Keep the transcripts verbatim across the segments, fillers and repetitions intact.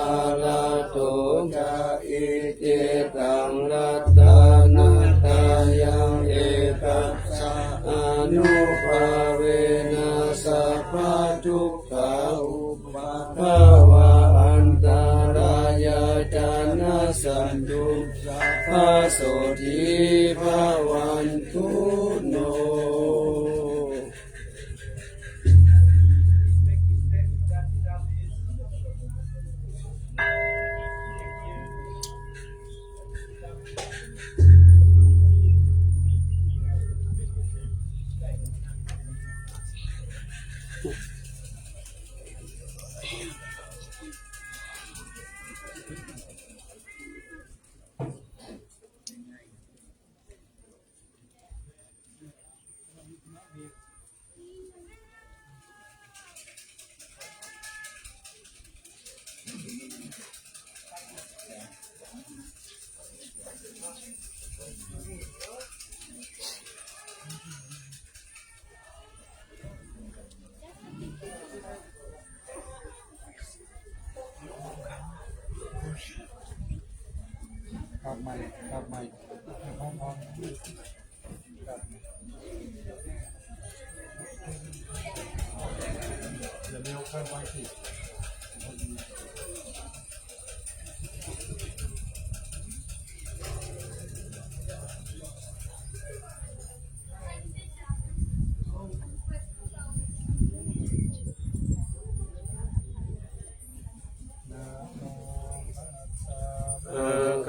varato ca icetaṃ ratanattayaṃ ekadā nubhāvena sabbadukkhā upaddavā antarāyā ca nassantu sabbaṃ sotthī bhavantu no.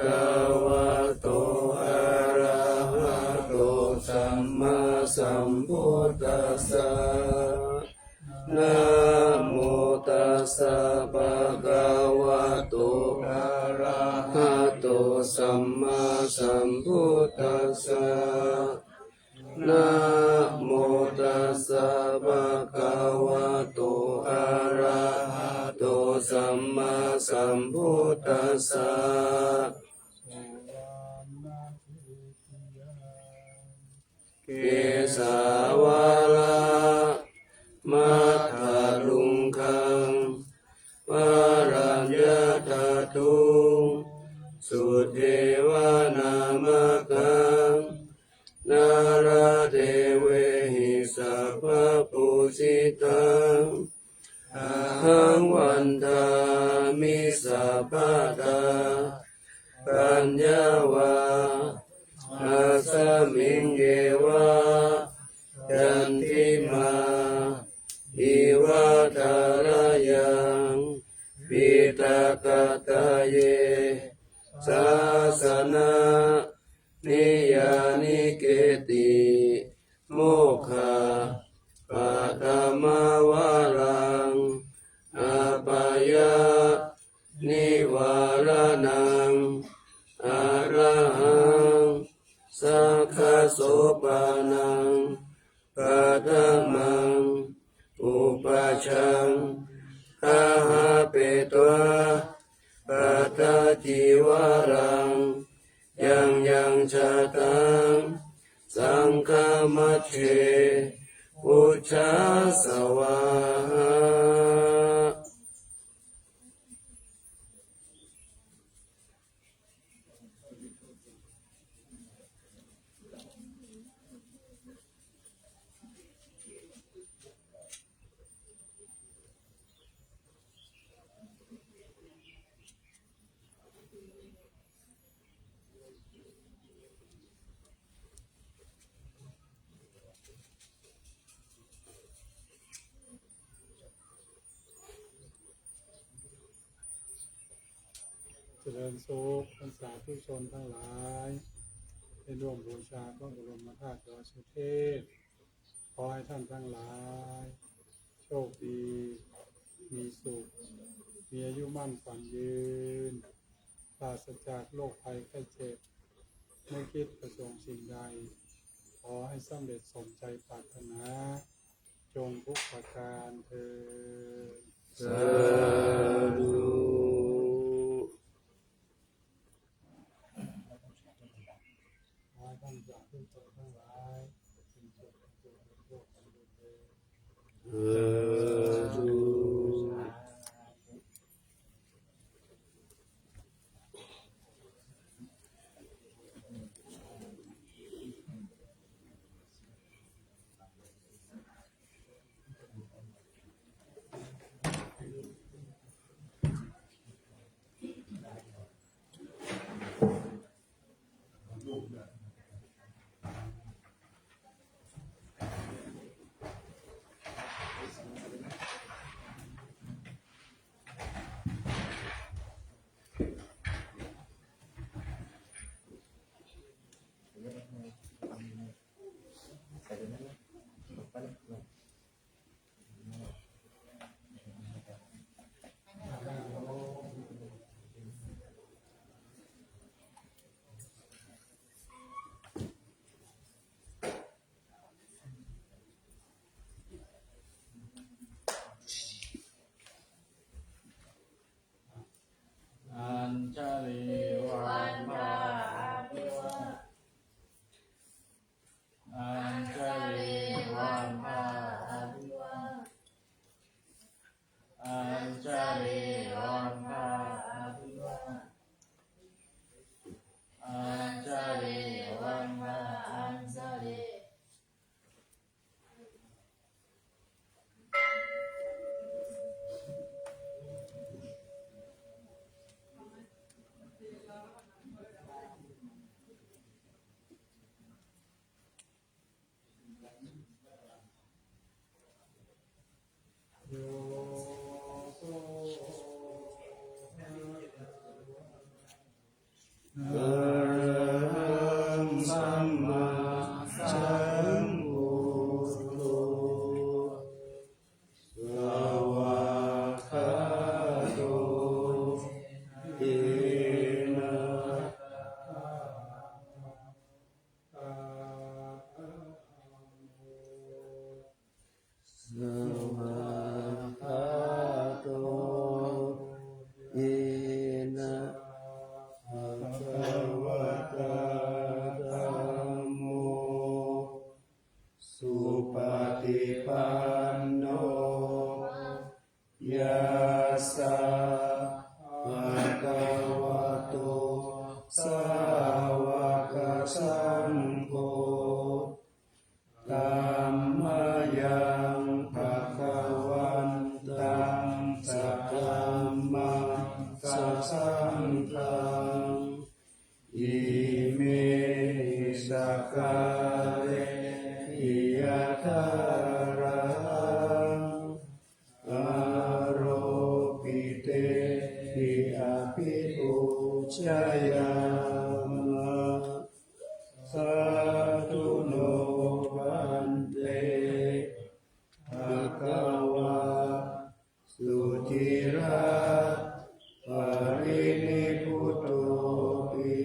Bhagavato arahato sammāsambuddhassa. Namo tassa bhagavato arahato sammāsambuddhassa. Namo tassa bhagavato arahato sammāsambuddhassa. Kesavādaṃ matthaluṅgaṃ varaññathaddhuṃ suddhevanamakaṃ nāḷādevehi sabbapūjitaṃ ahaṃ vandāmi sabbadā. Paññā vā asmiṃ yeva candimā iva tharayaṃ piṭakattaye sāsana niyyānike ti mokkhappattamavaraṃ apāyanivāraṇaṃ arahaṃ sakkassopanaṃ paṭhamaṃ upajjhaṃ gahapetvā pattacīvaraṃ yaṃ yaṃ jātaṃ saṅghamajjhe ujjhāsa vāha. เจริญสุข ท่านสาธุชนทั้งหลาย ได้ร่วมบูชาพระบรมธาตุดอยสุเทพ ขอให้ท่านทั้งหลาย โชคดี มีสุข มีอายุมั่นขวัญยืน ปราศจากโรคภัยไข้เจ็บ นึกคิดประสงค์สิ่งใด ขอให้สำเร็จสมใจปรารถนา จงทุกประการเทอญ สาธุ สา สาธุ Añjalī vandā abhivā- Añjalī vandā abhivā- Añjalī vandā abhivā- Añjalī vandā añjalī. Arahaṃ sammāsambuddho svākkhāto yena svākkhāto yena bhagavatā dhammo supaṭipanno yassa bhagavato sāvakasaṅgho, tammayaṃ bhagavantaṃ sadhammaṃ sasaṅghaṃ imehi sakkārehi yathārahaṃ āropitehi abhipūjayāma. Sādhu no bhante bhagavā suciraparinibbutopi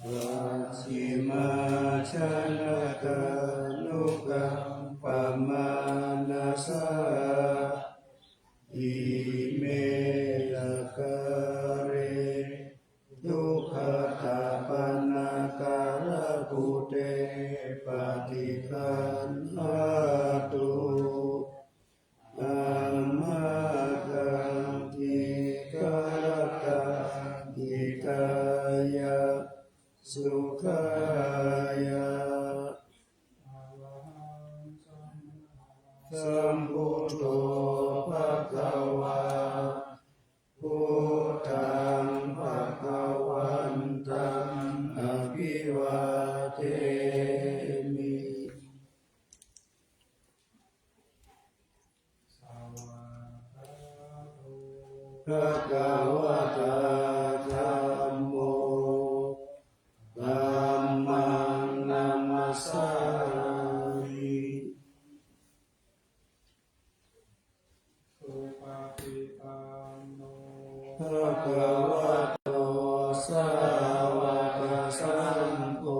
pacchimājanatānukampamānasā ime sakkāre duggatapaṇṇākārabhūte paṭiggaṇhātu amhākaṃ dīgharattaṃ hitāya sukhāya. Arahaṃ sammāsambuddho bhagavā, buddhaṃ bhagavantaṃ abhivādemi. Bhagavatā dhammo, dhammaṃ namassāmi. Supaṭipanno bhagavato sāvakasaṅgho,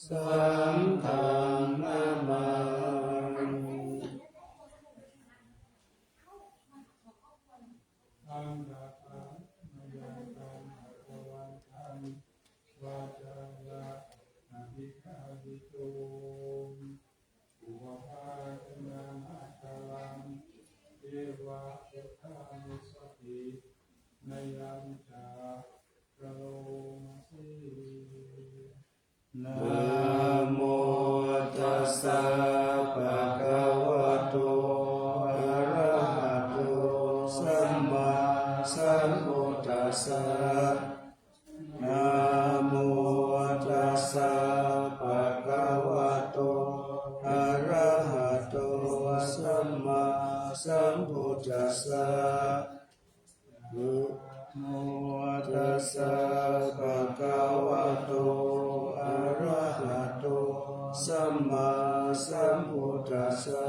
saṅghaṃ namāmi. Khandhakaṃ mayaṃ kaṃ bhagavantaṃ vācā bhagavato arahato sammāsambuddhassa.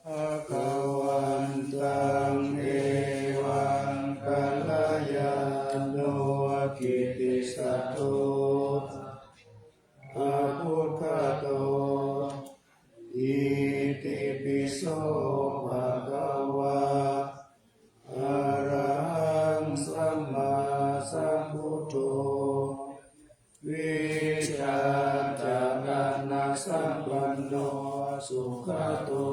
Bhagavantaṃ evaṃ kalyāṇo kittisaddo abbhuggato, itipi so bhagavā arahaṃ sammāsambuddho, vijjācaraṇasampanno sugato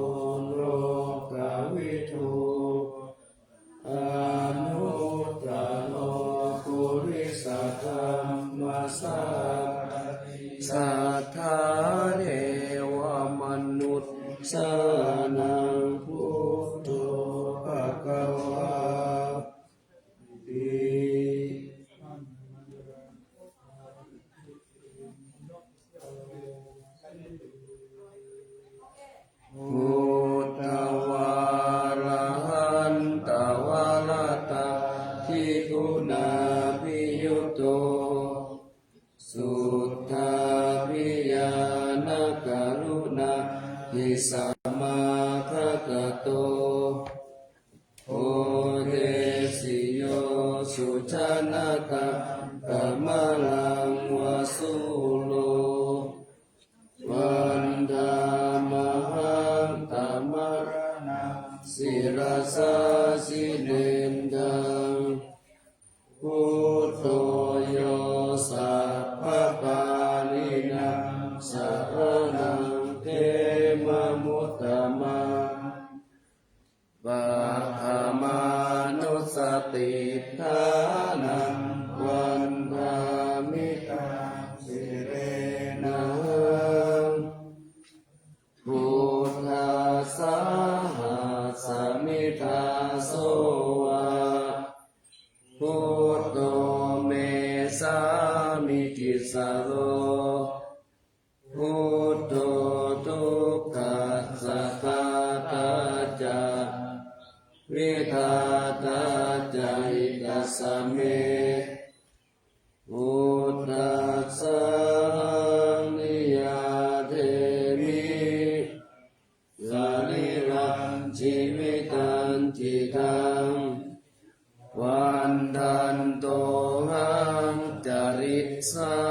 lokavidū, anuttaro purisadammasārathi satthā devamanussānaṃ buddho bhagavāti. Buddhavārahantavaratādiguṇābhiyutto, suddhābhiñāṇakaruṇāhi samāgatatto, bodhesi yo sujanakaṃ kamalaṃva sūro, vandāmahaṃ tamaraṇaṃ sirasā jinendaṃ. Buddho yo sabbapāṇīnaṃ saraṇaṃ khemamuttamaṃ, paṭhamānussatiṭṭhānaṃ vandāmi taṃ sirenahaṃ. Buddhassāhasmi dāso va, buddho me sāmikissaro, buddho dukkhassa ghātā ca, vidhātā ca hitassa me. Buddhassahaṃ niyyādemi, sarīrañjīvitañcidaṃ, vandantohaṃ carissāmi,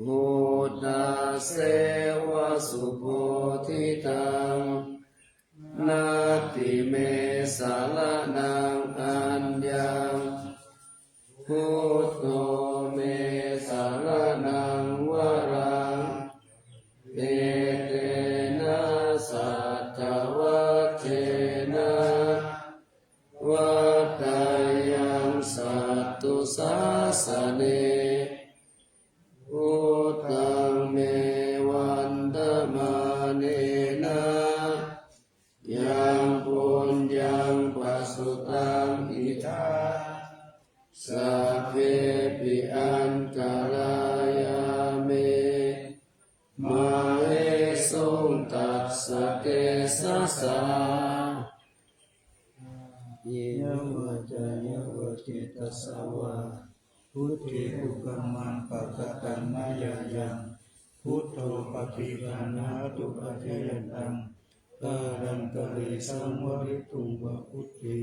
buddhasseva subodhitaṃ. Natthi me saraṇaṃ aññaṃ, buddho me saraṇaṃ varaṃ, etena saccavajjena vaḍḍheyyaṃ satthu sāsane. Buddhaṃ me vandamānena, yaṃ puññaṃ pasutaṃ idha, sabbepi antarāyā me, māhesuṃ tassa tejasā. Kāyena vācāya va cetasā vā, buddhe kukammaṃ pakataṃ mayā yaṃ, buddho paṭiggaṇhatu accayantaṃ, kālantare saṃvarituṃ va buddhe.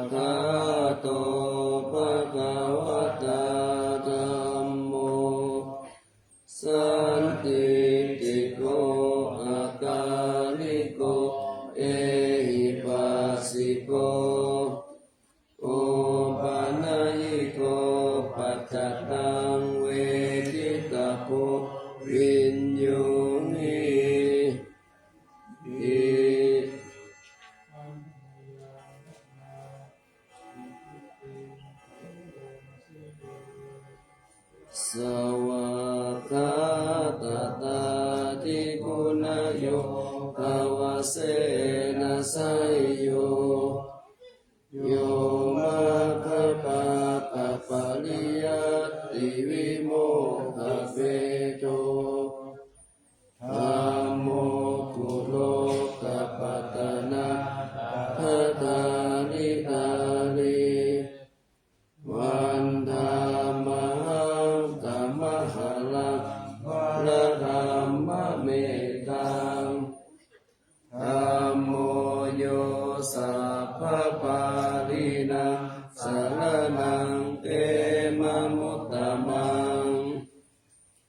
Svākkhāto bhagavatā dhammo, sandiṭṭhiko akāliko ehipassiko, opanayiko paccattaṃ veditabbo viññūhīti. Svākkhātatādiguṇayogavasena, seyyo. Yo maggapākapariyattivimokkhabhedo, dhammo kulokapatanā tathāritarī, vandāmahaṃ tamaharaṃ varadhammametaṃ. Dhammo yo sabbapāṇīnaṃ saraṇaṃ khemamuttamaṃ.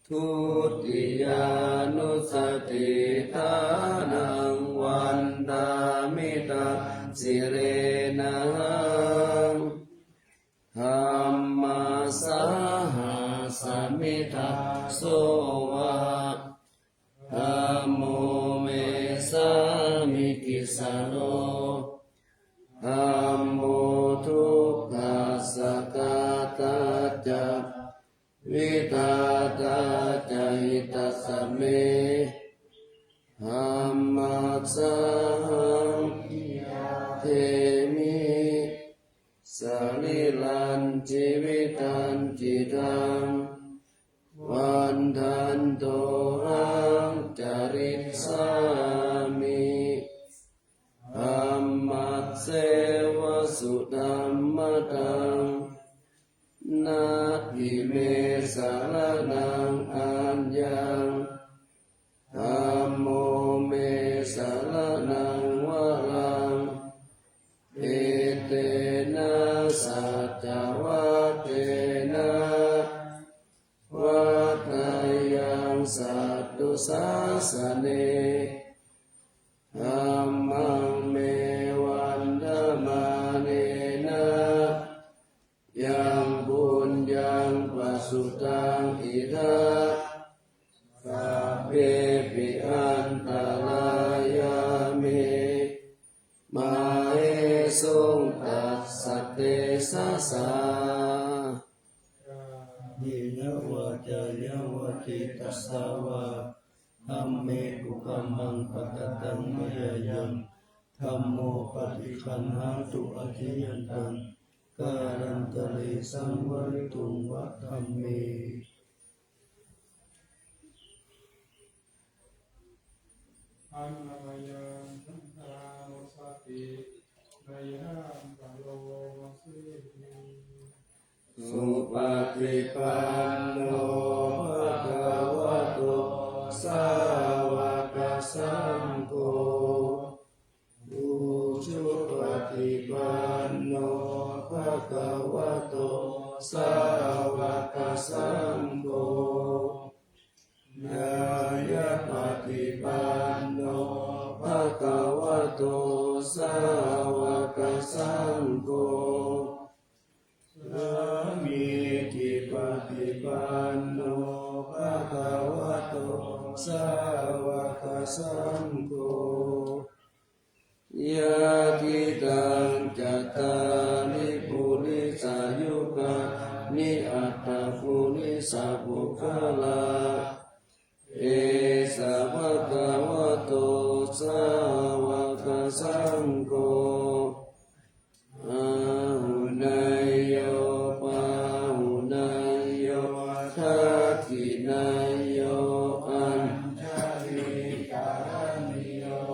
Dutiyānussatiṭṭhānaṃ vandāmi taṃ sirenahaṃ. Dhammassāhasmi dāso va, dhammo me sāmikissaro. Dhammo dukkhassa ghātā ca, vidhātā ca hitassa me. Dhammassāhaṃ niyyādemi sarīrañjīvitañcidaṃ. Vandantohaṃ carissāmi dhammasseva sudhammataṃ. Natthi me saraṇaṃ aññaṃ, dhammo me saraṇaṃ varaṃ. Etena saccavajjena vaḍḍheyyaṃ satthu sāsane. Dhammaṃ me vandamānena yaṃ puññaṃ pasutaṃ idha, sabbepi antarāyā me māhesuṃ tassa tejasā. Kāyena vācāya va cetasā vā, dhamme kukammaṃ pakataṃ mayā yaṃ, dhammo paṭiggaṇhatu accayantaṃ, kālantare saṃvarituṃ va dhamme. Handa mayaṃ suṇātha satiṃ, mayhaṃ karomati. Supaṭipanno bhagavato sāvakasaṅgho, ujupaṭipanno bhagavato sāvakasaṅgho, ñāyapaṭipanno bhagavato sāvakasaṅgho, sāmīcipaṭipanno bhagavato sāvakasaṅgho, yadidaṃ cattāri purisayugāni aṭṭha purisapuggalā, esa bhagavato sāvakasaṅgho, āhuneyyo pāhuneyyo dakkhiṇeyyo añjalikaraṇīyo,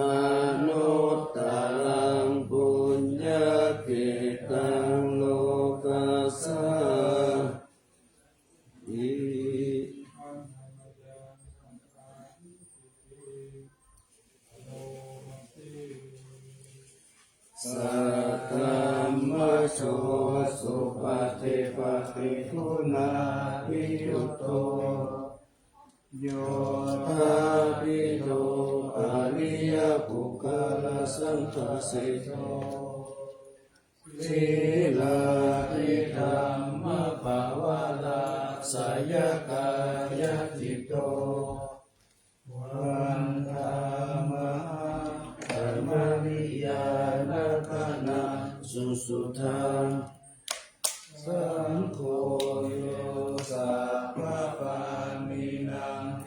anuttaraṃ puññakkhettaṃ lokassāti. Saddhammajo supaṭipattiguṇābhiyutto, yoṭṭhābbidho ariyapuggalasaṅghaseṭṭho, sīlādidhammapavarāsayakāyacitto, vandāmahaṃ tamariyāna gaṇaṃ susuddhaṃ. Saṅgho yo sabbapāṇīnaṃ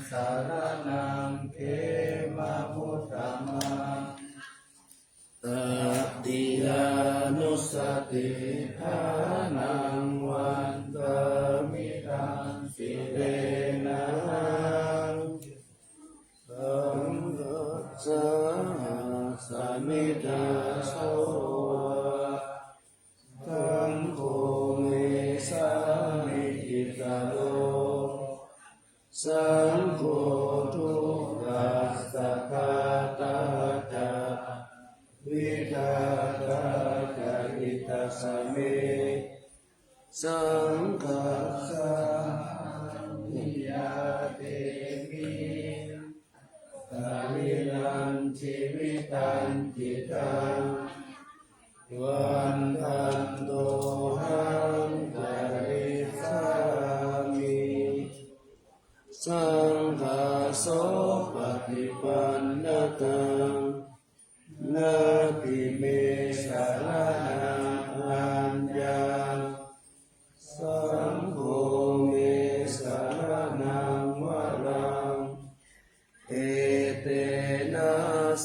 saraṇaṃ khemamuttamaṃ. Tiṭṭhānaṃ vandāmi taṃ sirenahaṃ. Saṅghassāmi dāso va, saṅgho me sāmikissaro. Saṅgho dukkhassa ghātā ca, vidhātā ca hitassa me. Saṅghassāhaṃ niyyādemi, sarīrañjīvitañcidaṃ, vandantohaṃ carissāmi. Saṅghassopaṭipannataṃ, natthi me saraṇaṃ aññaṃ. Saṅgho me saraṇaṃ varaṃ, etena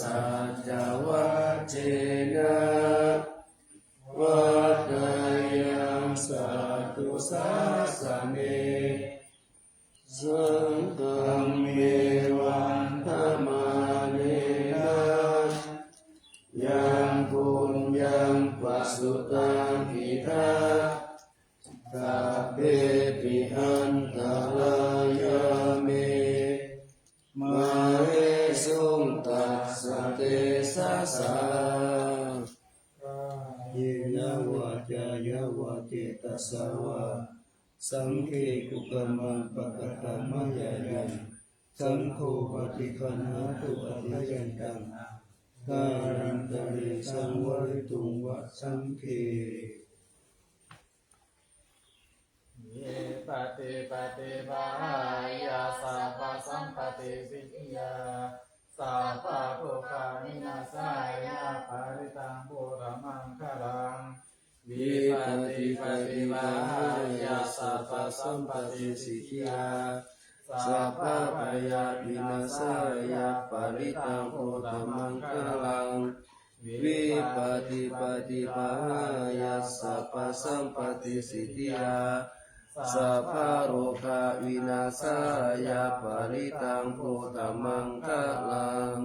saccavajjena, vaḍḍheyyaṃ satthu sāsane. Saṅghaṃ me vandamānena, yaṃ puññaṃ pasutaṃ idha, sabbepi antarāyā me, māhesuṃ tassa tejasā. Kāyena vācāya va cetasā vā, saṅghe kukammaṃ pakataṃ mayā yaṃ, saṅgho paṭiggaṇhatu accayantaṃ, kālantare saṃvarituṃ va saṅghe. Vipattipaṭibāhāya sabbasampattisiddhiyā, sabbarogavināsāya parittaṃ brūtha maṅgalaṃ. Vipattipaṭibāhāya sabbasampattisiddhiyā, sabbabhayavināsāya parittaṃ brūtha maṅgalaṃ. Vipattipaṭibāhāya sabbasampattisiddhiyā, sabbarogavināsāya parittaṃ brūtha maṅgalaṃ.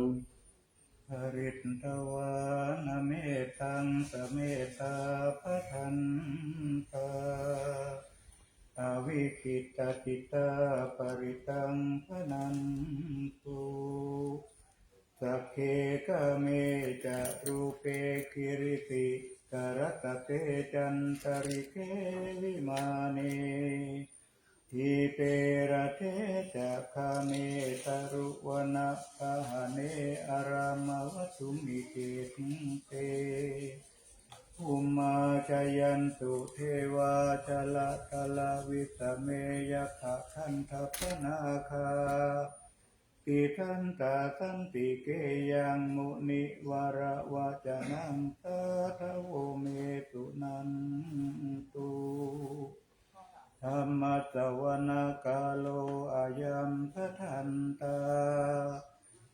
Pharitvāna mettaṃ samettā bhadantā, avikkhittacittā parittaṃ bhaṇantu. Sagge kāme ca rūpe girisikharataṭe cantalikkhe vimāne, dīpe raṭṭhe ca gāme taruvanagahane arāmagahane visuddhacittānandakarāme, bhummā cāyantu devā jalathalavisame yakkhagandhabbanāgā, tiṭṭhantā santike yaṃ munivaravacanaṃ sādhavo me suṇantu. Dhammassavanakālo ayambhadantā.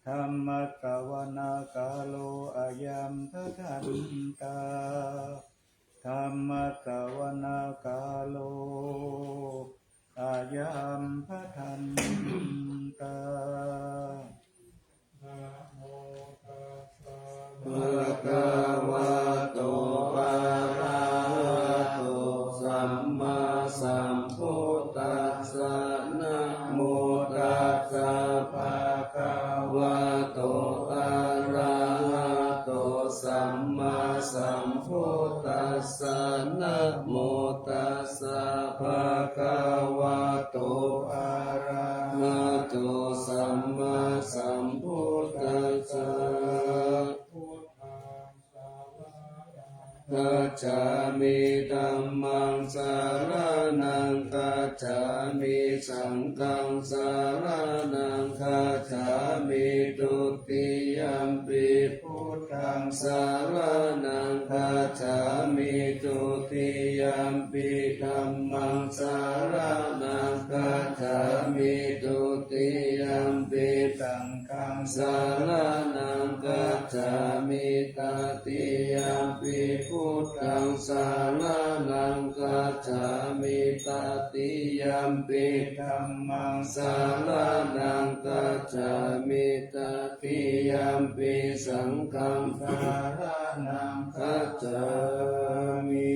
Dhammassavanakālo ayambhadantā. Dhammassavanakālo ayambhadantā. Namo tassa bhagavato arahato sammāsambuddhassa. Namo tassa bhagavato arahato sammāsambuddhassa. Namo tassa bhagavato arahato sammāsambuddhassa. Gacchāmi. Dhammaṃ saraṇaṃ gacchāmi. Saṅghaṃ saraṇaṃ gacchāmi. Dutiyampi buddhaṃ saraṇaṃ gacchāmi. Dutiyampi dhammaṃ saraṇaṃ gacchāmi. Dutiyampi saṅghaṃ saraṇaṃ gacchāmi. gacchāmi. Tatiyampi buddhaṃ saraṇaṃ gacchāmi. Tatiyampi dhammaṃ saraṇaṃ gacchāmi. Tatiyampi saṅghaṃ saraṇaṃ gacchāmi.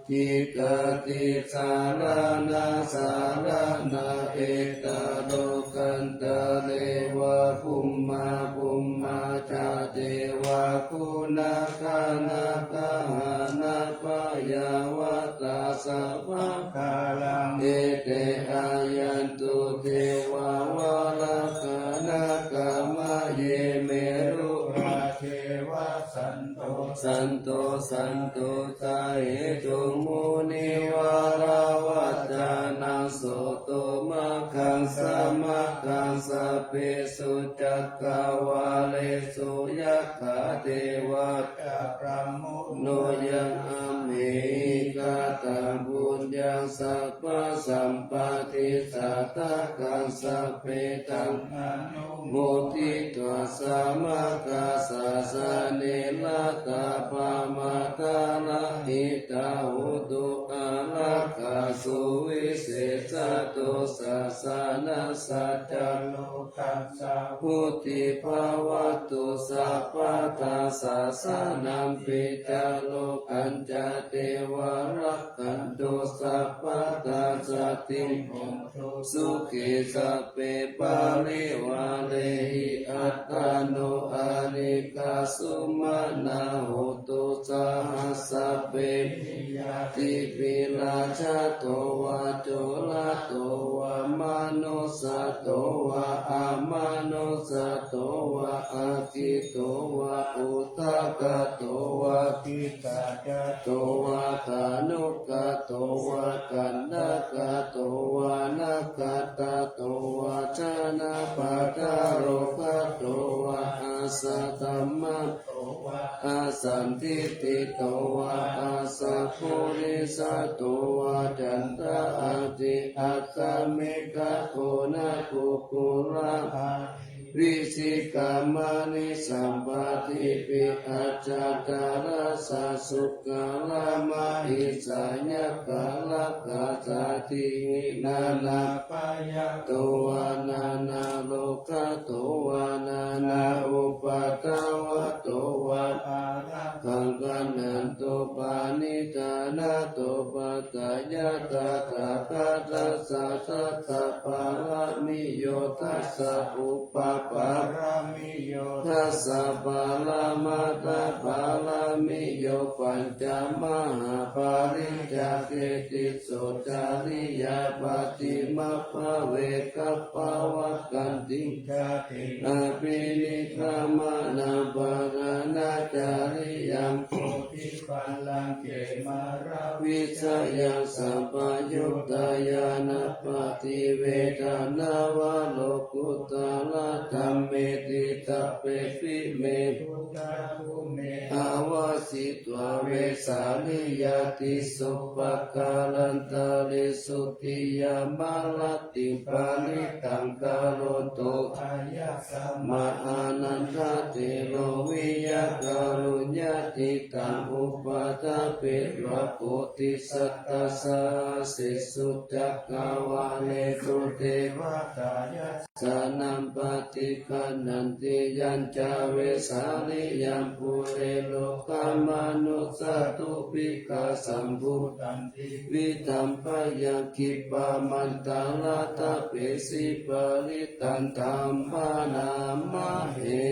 Tiṭṭhāti saraṇasaraṇā, etha lokantare va bhummā, bhummā ca devaguṇagaṇā, gahānābhayā va tā sabbakālaṃ, ete āyantu devā valakkhānā, gāmaye merurāje va santo, santo santo ca hetuṃ munivaravacanaṃ soto maggaṃ samaggaṃ sabbesu cakkavāḷesu yakkhā devā ca brahmuno yaṃ amhehi kataṃ puññaṃ sabbasampattisiddhiyā sabbe taṃ anumoditvā samaggāsāsane ratā pamādarahitā hotu ārakkhā suvisesato sāsanassa ca lokassa vuḍḍhī bhavatu sabbadā. Sāsanampi ca lokañca devā rakkhantu sabbadā saddhiṃ hontu sukhī sabbe parivārehi attano anīghā sumanā hontu saha sabbehi ñātibhi. Rājato vā corato vā manussato vā amanussato vā aggito vā udakato vā pisācato vā khāṇukato vā kaṇṭakato vā nakkhattato vā janapadarogato vā asaddhammato vā asandiṭṭhito vā asappurisato vā caṇḍahatthiakkhakukkuraaggavisikhammanisambādhipi acchataracchasūkaramahisayakkharakkhasādīhi nānābhayato vā nānārogato vā nānāupaddavato vā ārakkhaṃ gaṇhantu paṇidhānato. Patthāya tathāgatassa dasa pāramiyo dasa upapāramiyo dasa paramatthapāramiyo pañca mahāpariccāge tisso cariyā pacchimabbhave gabbhāvakkantiṃ jātiṃ abhinikkhamanaṃ brahmacariyānuggāmanaṃ bodhipallaṅke māravijayaṃ sampayuttā ñāṇappaṭivedhamadalokuttarādhammeti sabbepime buddhabhūme āvajjitvā vesāliyā tīsu pākārantaresu tiyāmarattiṃ parittaṃ karonto āyasmā ānandatthero viya kāruññacittaṃ upaṭṭhapetvā bodhisattānaṃ sahassesū cakkavāḷesu devatā yassāṇaṃ paṭiggaṇhanti yañca vesāliyaṃ pure rogāmanussadubbhikkhasambhūtaṃ tividhaṃ bhayaṃ khippamantarattape siparittaṃ taṃ bhaṇāma he.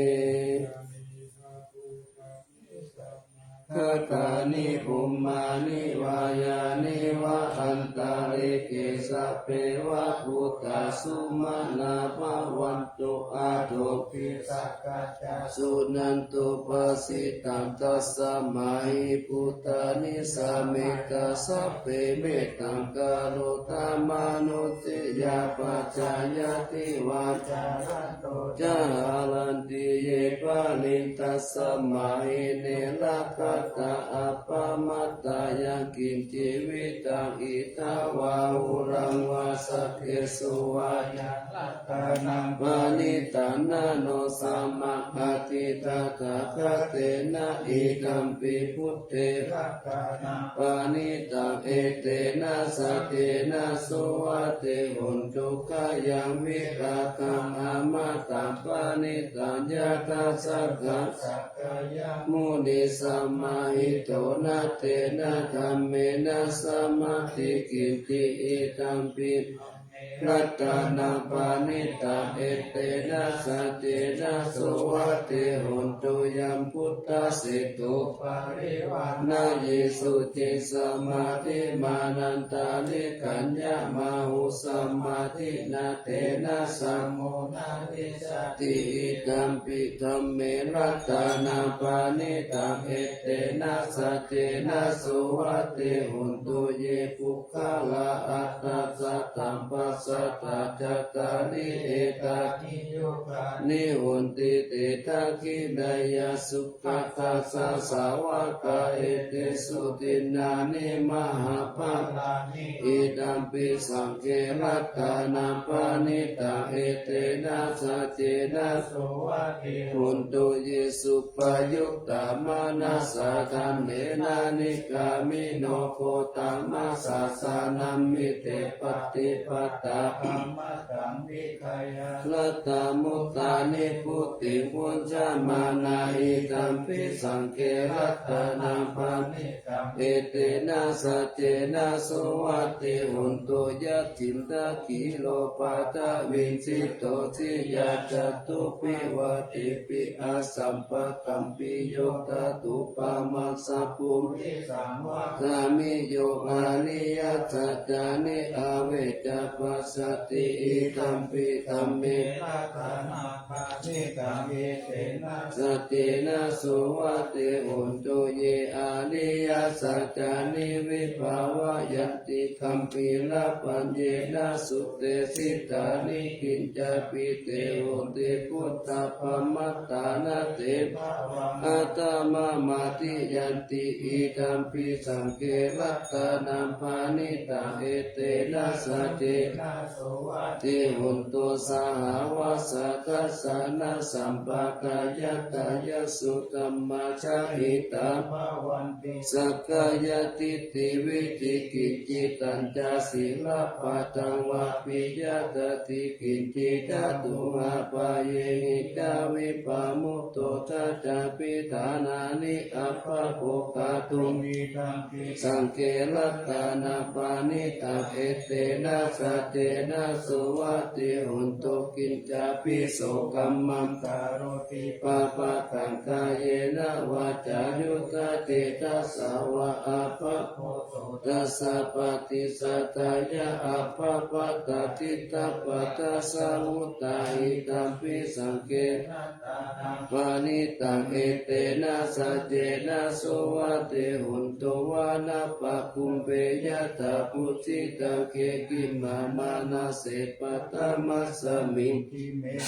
Khaṭṭhāni bhummāni vā yāni va antalikkhe sabbe va bhūtā sumanā bhavantu athopi sakkacca suṇantu bhāsitaṃ. Tasmā hi bhūtā nisāmetha sabbe mettaṃ karotha mānusiyā pajāya divā ca ratto ca haranti ye baliṃ tasmā hi ne rakkhatha appamattā yaṃ kiñci vittaṃ idha vā huraṃ vā saggesu vā yaṃ Ratanaṃ paṇītaṃ na no samaṃ atthi tathāgatena, idampi buddhe ratanaṃ paṇītaṃ, etena saccena suvatthi hotu. Khayaṃ virāgaṃ amataṃ paṇītaṃ, yadajjhagā sakyamunī samāhito, na tena dhammena samatthi kiñci, idampi ratanaṃ paṇītaṃ, etena saccena suvatthi hotu. Yambuddhaseṭṭho parivaṇṇayī suciṃ, samādhimānantarikaññamāhu, samādhinā tena samo na vijjati, idampi dhamme ratanaṃ paṇītaṃ, etena saccena suvatthi hotu. Ye puggalā aṭṭha sataṃ pasatthā, cattāri etāni yugāni honti, te dakkhiṇeyyā sugatassa sāvakā, etesu dinnāni mahapphalāni, idampi saṅghe ratanaṃ paṇītaṃ, etena saccena suvatthi hotu. Ye suppayuttā manasā daḷhena, nikkāmino gotamasāsanamhi, te pattipattā amataṃ vigayha, laddhā mudhā nibbutiṃ bhuñjamānā, idampi saṅghe ratanaṃ paṇītaṃ, etena saccena suvatthi hotu. Yathindakhīlo paṭhaviṃ sito siyā, catubbhi vātebhi asampakampiyo, tathūpamaṃ sappurisaṃ vadāmi, yo ariyasaccāni avecca passati, idampi dhamme ratanaṃ paṇītaṃ, etena saccena suvatthi hotu. Ye ariyasaccāni vibhāvayanti, gambhīrapaññena sudesitāni, kiñcāpi te honti bhuddhapamatā, na te bhavaṃ aṭṭhamamādiyanti, idampi saṅghe ratanaṃ paṇītaṃ, etena saccena suvatthi hotu. Sahāvassa dassanasampadāya, tayassu dhammā jahitā bhavanti, sakkāyadiṭṭhi vicikicchitañca, sīlabbataṃ vāpi yadatthi kiñci, catūhapāyehi ca vippamutto, taccapi ṭhānāni abbhavo kātuṃ, idampi saṅghe ratanaṃ paṇītaṃ, etena saccena suvatthi hotu. Kiñcāpi so kammaṃ karoti pāpakaṃ, kāyena vācāyuda cetasā vā, abbhavo so tassa paṭicchadāya, abbhabbatā ṭhitā pā tassa vuttā, idampi saṅghe paṇītaṃ, etena saccena suvatthi hotu. Vanappagumbe yathā phussitaṃ, khemiyā manase paṭhamasmiṃ,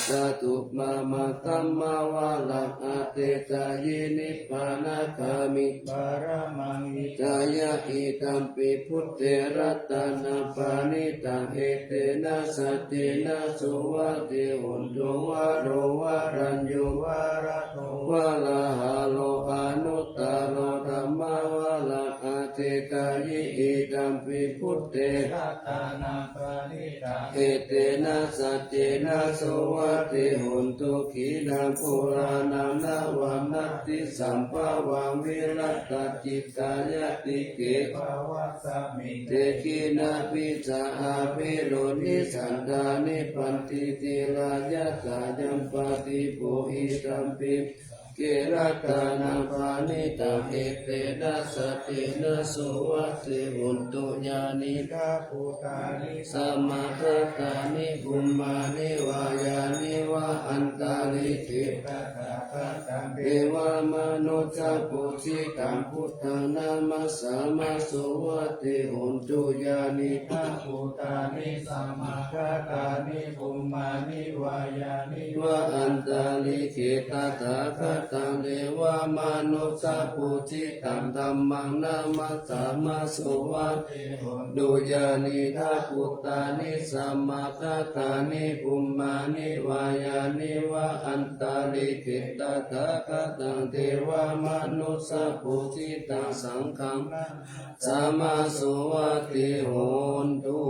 dhātu mamaṃ dhammavaraṃ atesayi, nibbānagāmiṃ paramaṃ hitayaṃ, idampi buddhe ratanaṃ paṇītaṃ, etena saccena suvatthi hotu. Varo varaññū varado varāharo, anuttaro dhammavaraṃ atesayi, idampi buddhe ratanaṃ paṇītaṃ, etena saccena suvatthi hotu. Khīṇaṃ purāṇaṃ navaṃ natthi sambhavaṃ, virattacittāyatike bhavasmiṃ, te khīṇabījā avirūḷhichandā, nibbanti dhīrā yathāyampadīpo, idampi saṅghe ratanaṃ paṇītaṃ, etena saccena suvatthi hotu. Yānīdha bhūtāni samāgatāni, bhummāni vā yāni va antalikkhe, tathāgataṃ devamanussapūjitaṃ, buddhaṃ namassāma suvatthi hotu. Yānīdha bhūtāni samāgatāni, bhummāni vā yāni va antalikkhe, tathāgataṃ devamanussapūjitaṃ, dhammaṃ namassāma suvatthi hotu. Yānīdha bhūtāni samāgatāni, Bhūtāni bhummāni vā yāni va antalikkhe tathāgataṃ devamanussapūjitaṃ saṅghaṃ namāma suvatthi hotu.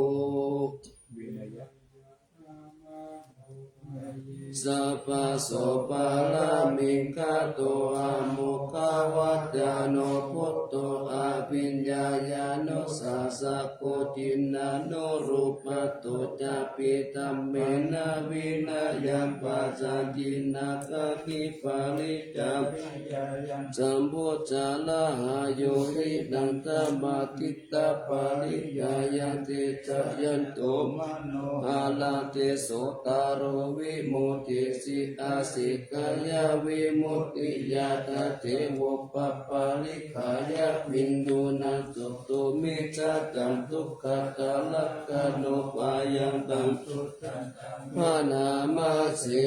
Sabbaso pāramikāto amoghavaccāno buddho abhiññāya nussāsako jiṇṇānurūpato cāpi dhammena vinayaṃ paccaññiṃ nāgakkhipariccābhiyāyaṃ sambujjhagāhayuhiṇaṃ dhammaṭṭhitabbaṃ pariyāyāntī jayanto manoharaṃ tejoso taro vimucchesi. Asekkhāya vimuttiyā tathevāupaparikkhāya bhikkhūnaṃ sotumijjhataṃ dukkhāta lakkhaṇo. Ayaṃ taṃ suttaṃ bhaṇāma se.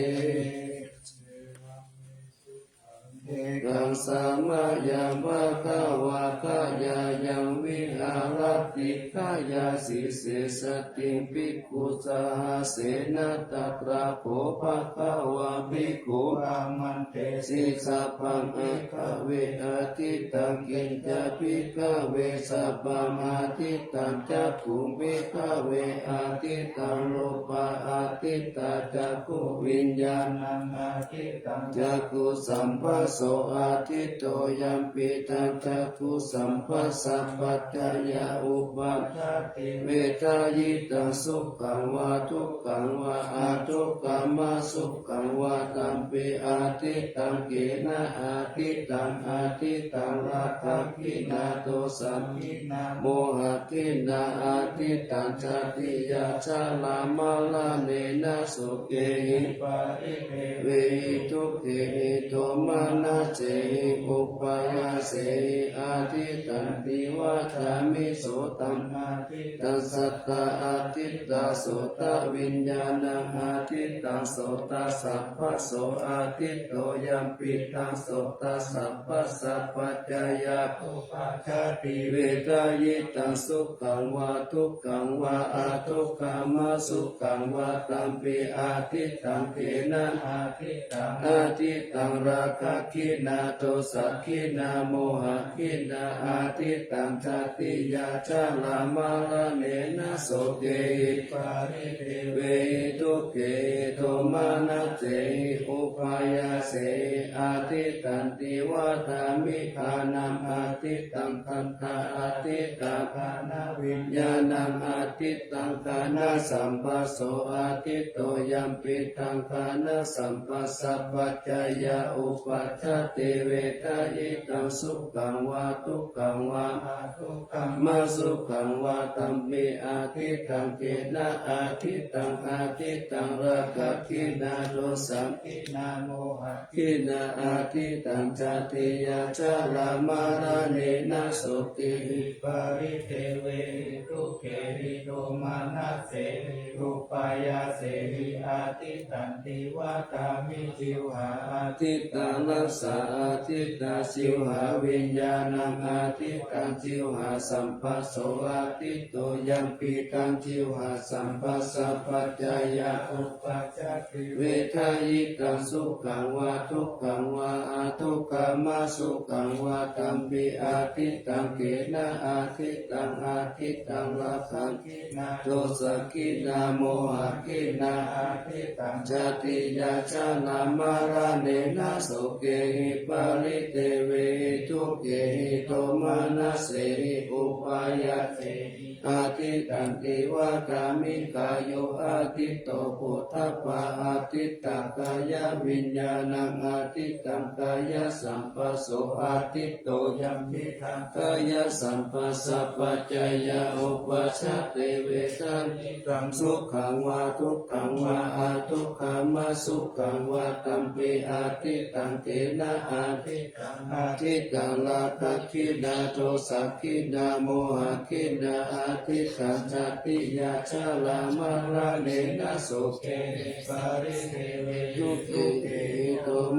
Ekaṃ samayaṃ bhagavā gayāyaṃ viharati gayāsīse saddhiṃ bhikkhusahassena. Tatra kho bhagavā bhikkhū āmantesi: Sabbaṃ bhikkhave ādittaṃ. Kiñca bhikkhave sabbaṃ ādittaṃ? Cakkhuṃ bhikkhave ādittaṃ, rūpā ādittā, cakkhuviññāṇaṃ ādittaṃ, cakkhusamphasso āditto, yampidaṃ cakkhusamphassapaccayā uppajjati vedayitaṃ sukhaṃ vā dukkhaṃ vā adukkhamasukhaṃ vā, tampi ādittaṃ. Kena ādittaṃ? Ādittaṃ rāgagginā dosagginā mohagginā ādittaṃ, jātiyā jarāmaraṇena sokehi paridevehi dukkhehi domanassehi upāyāsehi ādittanti vadāmi. Sotaṃ ādittaṃ, saddā ādittā, sotaviññāṇaṃ ādittaṃ, sotasamphasso āditto, yampidaṃ sotasamphassapaccayā uppajjati vedayitaṃ sukhaṃ vā dukkhaṃ vā adukkhamasukhaṃ vā, tampi ādittaṃ. Kena ādittaṃ? Ādittaṃ rāgagginā dosagginā mohagginā ādittaṃ, jātiyā jarāmaraṇena sokehi paridevehi dukkhehi domanassehi upāyāsehi ādittanti vadāmi. Ghānaṃ ādittaṃ, gandhā ādittā, ghānaviññāṇaṃ ādittaṃ, ghānasamphasso āditto, yampidaṃ ghānasamphassapaccayā uppajjati vedayitaṃ sukhaṃ vā dukkhaṃ vā adukkhamasukhaṃ vā, tampi ādittaṃ. Kena ādittaṃ? Ādittaṃ rāgagginā dosagginā mohagginā ādittaṃ, jātiyā jarāmaraṇena sokehi paridevehi dukkhehi domanassehi upāyāsehi ādittanti vadāmi. Jivhā ādittā, rasā ādittā, jivhāviññāṇaṃ ādittaṃ, jivhāsamphasso āditto, yampidaṃ jivhāsamphassapaccayā uppajjati vedayitaṃ sukhaṃ vā dukkhaṃ vā adukkhamasukhaṃ vā, tampi ādittaṃ. Kena ādittaṃ? Ādittaṃ rāgagginā dosagginā mohagginā ādittaṃ, jātiyā jarāmaraṇena sokehi paridevehi dukkhehi domanassehi upāyāsehi ādittanti vadāmi. Kāyo āditto, phoṭṭhabbā ādittā, kāyaviññāṇaṃ ādittaṃ, kāyasamphasso āditto, yampidaṃ kāyasamphassapaccayā uppajjati vedayitaṃ sukhaṃ vā dukkhaṃ vā adukkhamasukhaṃ vā, tampi ādittaṃ. Kena ādittaṃ? Ādittaṃ rāgagginā dosagginā mohagginā ādittaṃ, jātiyā jarāmaraṇena sokehi paridevehi dukkhehi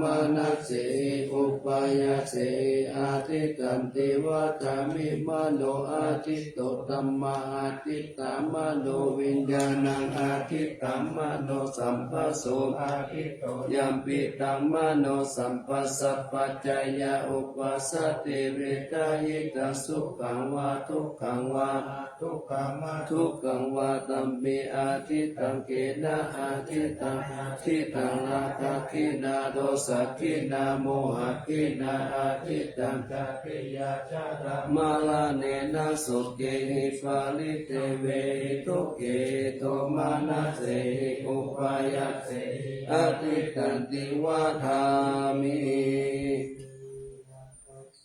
manasehi upāyāsehi ādittanti vadāmi. Mano āditto dhammā, ādittaṃ manoviññāṇaṃ, ādittaṃ manosambhasso, āditto yampidaṃ manosamphassapaccayā uppajjati vedayitaṃ sukhaṃ vā dukkhaṃ vā, adukkhamasukhaṃ vā. Tampi ādittaṃ. Kena ādittaṃ? Ādittaṃ rāgagginā dosagginā mohagginā. Ādittaṃ jātiyā jarāmaraṇena sokehi paridevehi dukkhehi domanassehi upāyāsehi ādittanti vadāmi.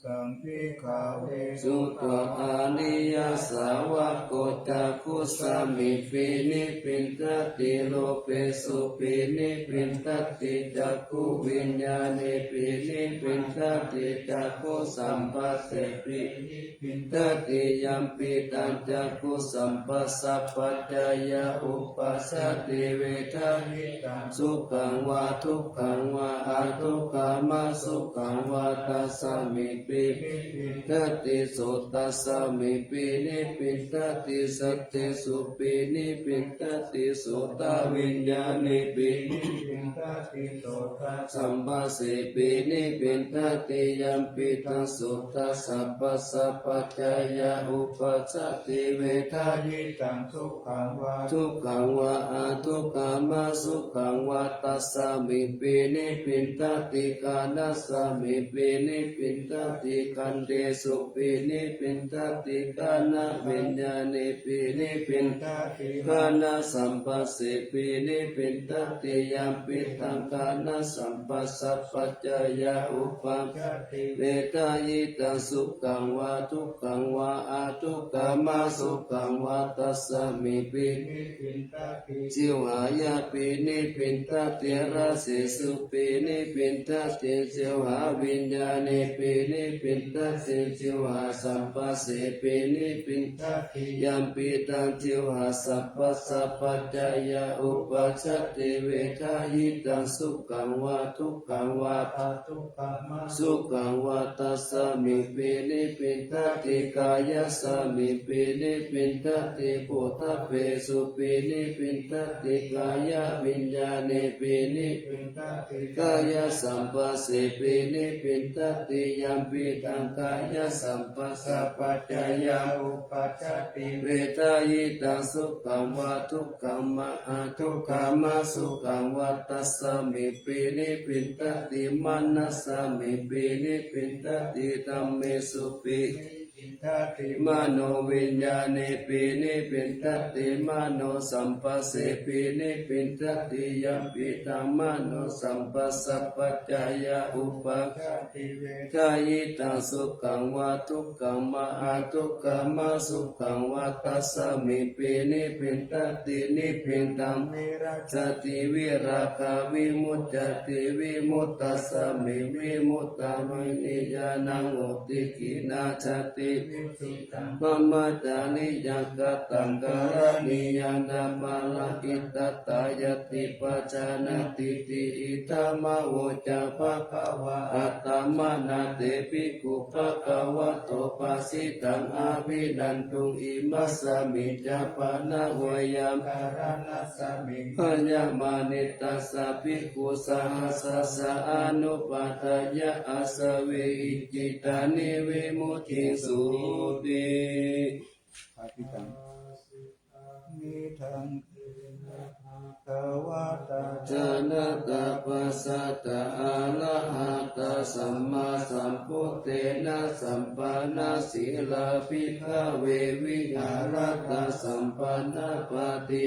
Saṃ bhikkhave sutavā ariyasāvako cakkhusmiṃpi nibbindati, rūpesupi nibbindati, cakkhuviññāṇepi nibbindati, cakkhusamphassepi nibbindati. Yampidaṃ cakkhusamphassapaccayā uppajjati vedayitaṃ sukhaṃ vā dukkhaṃ vā adukkhamasukhaṃ vā, tasmiṃpi nibbindati. Sotasmiṃpi nibbindati, saddesupi nibbindati, sotaviññāṇepi nibbindati, sotasamphassepi nibbindati. Yampidaṃ sotasamphassapaccayā uppajjati vedayitaṃ sukhaṃ vā dukkhaṃ vā adukkhamasukhaṃ vā, tasmiṃpi nibbindati. Ghānasmiṃpi nibbindati, gandhesupi nibbindati, ghānaviññāṇepi nibbindati, ghānasamphassepi nibbindati. Yampidaṃ ghānasamphassapaccayā uppajjati vedayitaṃ sukhaṃ vā dukkhaṃ vā adukkhamasukhaṃ vā, tasmiṃpi nibbindati. Jivhāyapi nibbindati, rasesupi nibbindati, jivhāviññāṇepi nibbindati, jivhāsamphassepi nibbindati. Yampidaṃ jivhāsamphassapaccayā uppajjati vedayitaṃ sukhaṃ vā dukkhaṃ vā adukkhamasukhaṃ vā, tasmiṃpi nibbindati. Kāyasmiṃpi nibbindati, phoṭṭhabbesupi nibbindati, kāyaviññāṇepi nibbindati, kāyasamphassepi nibbindati. Yampidaṃ kāyasamphassapaccayā uppajjati vedayitaṃ sukhaṃ vā dukkhaṃ vā adukkhamasukhaṃ vā, tasmiṃpi nibbindati. Manasmiṃpi nibbindati, dhammesupi nibbindati, manoviññāṇepi nibbindati, manosamphassepi nibbindati. Yampidaṃ manosamphassapaccayā uppajjati vedayitaṃ sukhaṃ vā dukkhaṃ vā adukkhamasukhaṃ vā, tasmiṃpi nibbindati. Nibbindaṃ virajjati, virāgā vimuccati, vimuttasmiṃ vimuttasmiṃ niyyānaṃ hoti. Khīṇā jāti, vusitaṃ brahmacariyaṃ, kataṃ karaṇīyaṃ appamāṇaṃ, idha ttāyati pajānātīti. Idamavoca bhagavā. Attamanā te bhikkhū bhagavato bhāsitaṃ abhinanduṃ. Imasmiñca pana veyyākaraṇasmiṃ bhaññamāne tassa bhikkhusahassassa anupādāya āsavehi, cittaṃ nivimucciṃsūti. Āditaṃ. Idampi bhagavatā jānatā passatā arahatā sammāsambuddhena sampannā sīlā bhikkhave vihārattha sampannā pāti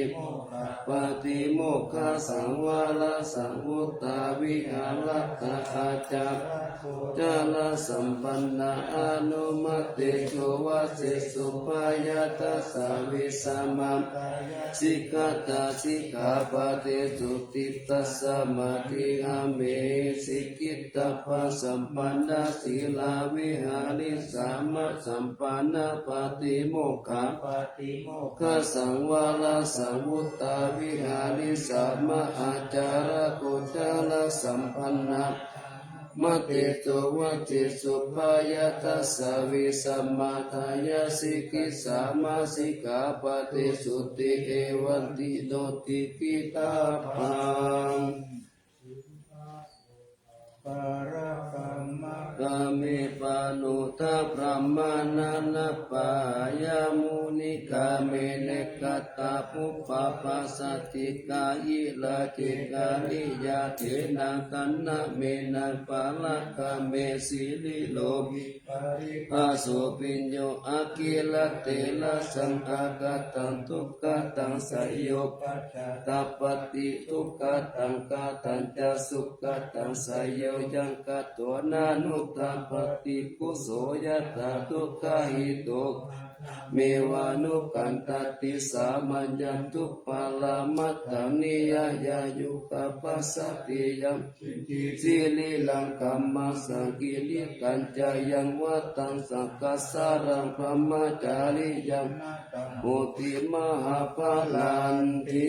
patimokkhasavārasaṃyuttā vihārattha ācārā gocarasambannā anumattesu vajjesu bhāya dasa vissāma sikkhāta sikkhāpadesu tiṭṭhassa mādiyamehi. Sikkhitabba sampannā sīlā viharissāma sampannā pātimokkha paṭimokkhasangvara saṃvuttā viharissāma ācāragocāra sampannā matisu vacisu bhāya tassa vīsamadāya sikhisāma sikkhāpadesūti evaṃ dino diṭṭhitabbaṃ. Pārakamma kame panudda brāhmaṇā na pāya munikame nekata puppabhāsatikā ila kekariya tenaṃ taṇhamena pārakame siri lopi paribhāso bhiñño akhila therassaṃ akataṃ dukkhataṃ seyo paccattappati dukkhataṃ khatañca sukkhataṃ seyo yaṃ kato na nutappati kuso yattha dukkhahito meva nukkantati samayaṃ dupparamataṃ niyyāya yukkhapasati yaṃ kiñci sirīraṃ kammasaṃ kiñci tañca yaṃ vataṃ saṅghāsaraṃ brahmacariyaṃ na taṃ hoti mahappalanti.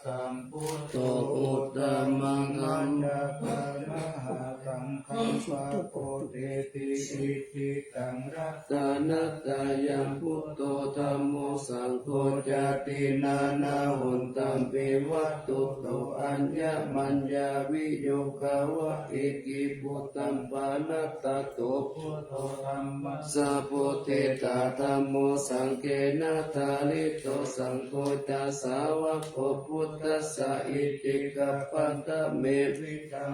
Sambuddho uttamaṃ dhammaṃ mahāsaṅghaṃ pakoteti icchitaṃ ratanattayaṃ buddho dhammo saṅgho ca tiṇṇannahontaṃ peva tuto aññamaññaviyogā va ekibudhaṃ pāṇattato buddho dhamma sa buddhetha dhammo saṅghena dhārito saṅgho ca sāvako buddhassa icchikapattame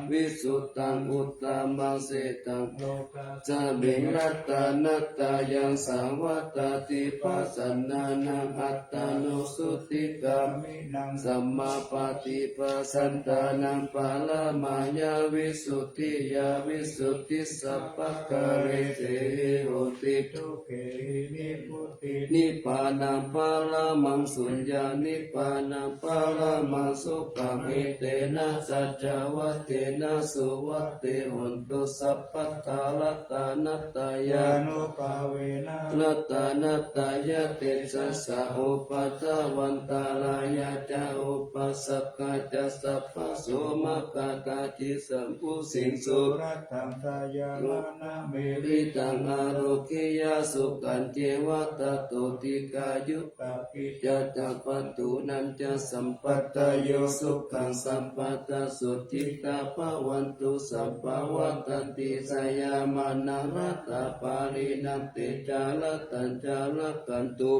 visuddhaṃ uttamaṃ setaṃ lokasmiṃ ratanattayaṃ savatthatipasannānaṃ attano suttikāmi naṃ sammāpattipādantānaṃ paramāya visuddhiyā visuddhisabbakāresehi hoti dukkhena vimuttiṃ nibbānaṃ paramaṃ suññaṃ nibbānaṃ paramaṃ sukhaṃ etena saccavajjena suvatthi hontu sabbadā ratanattayānubhāvena ratanattayā tejasā upaddavantārāyā ca upaddavā ca sabbaso maṅgalā jīvasmiṃ surathaṃ sāyamānamirittaṃ ārogyasukhañceva tato dīghāyutā picca ca paṭhaviññānañca sampadayo sukhaṃ sampadā sukhitā bhavantu sabbā vaḍḍhanti seyyamanārādhapālinā te ca ratañca rakkhantu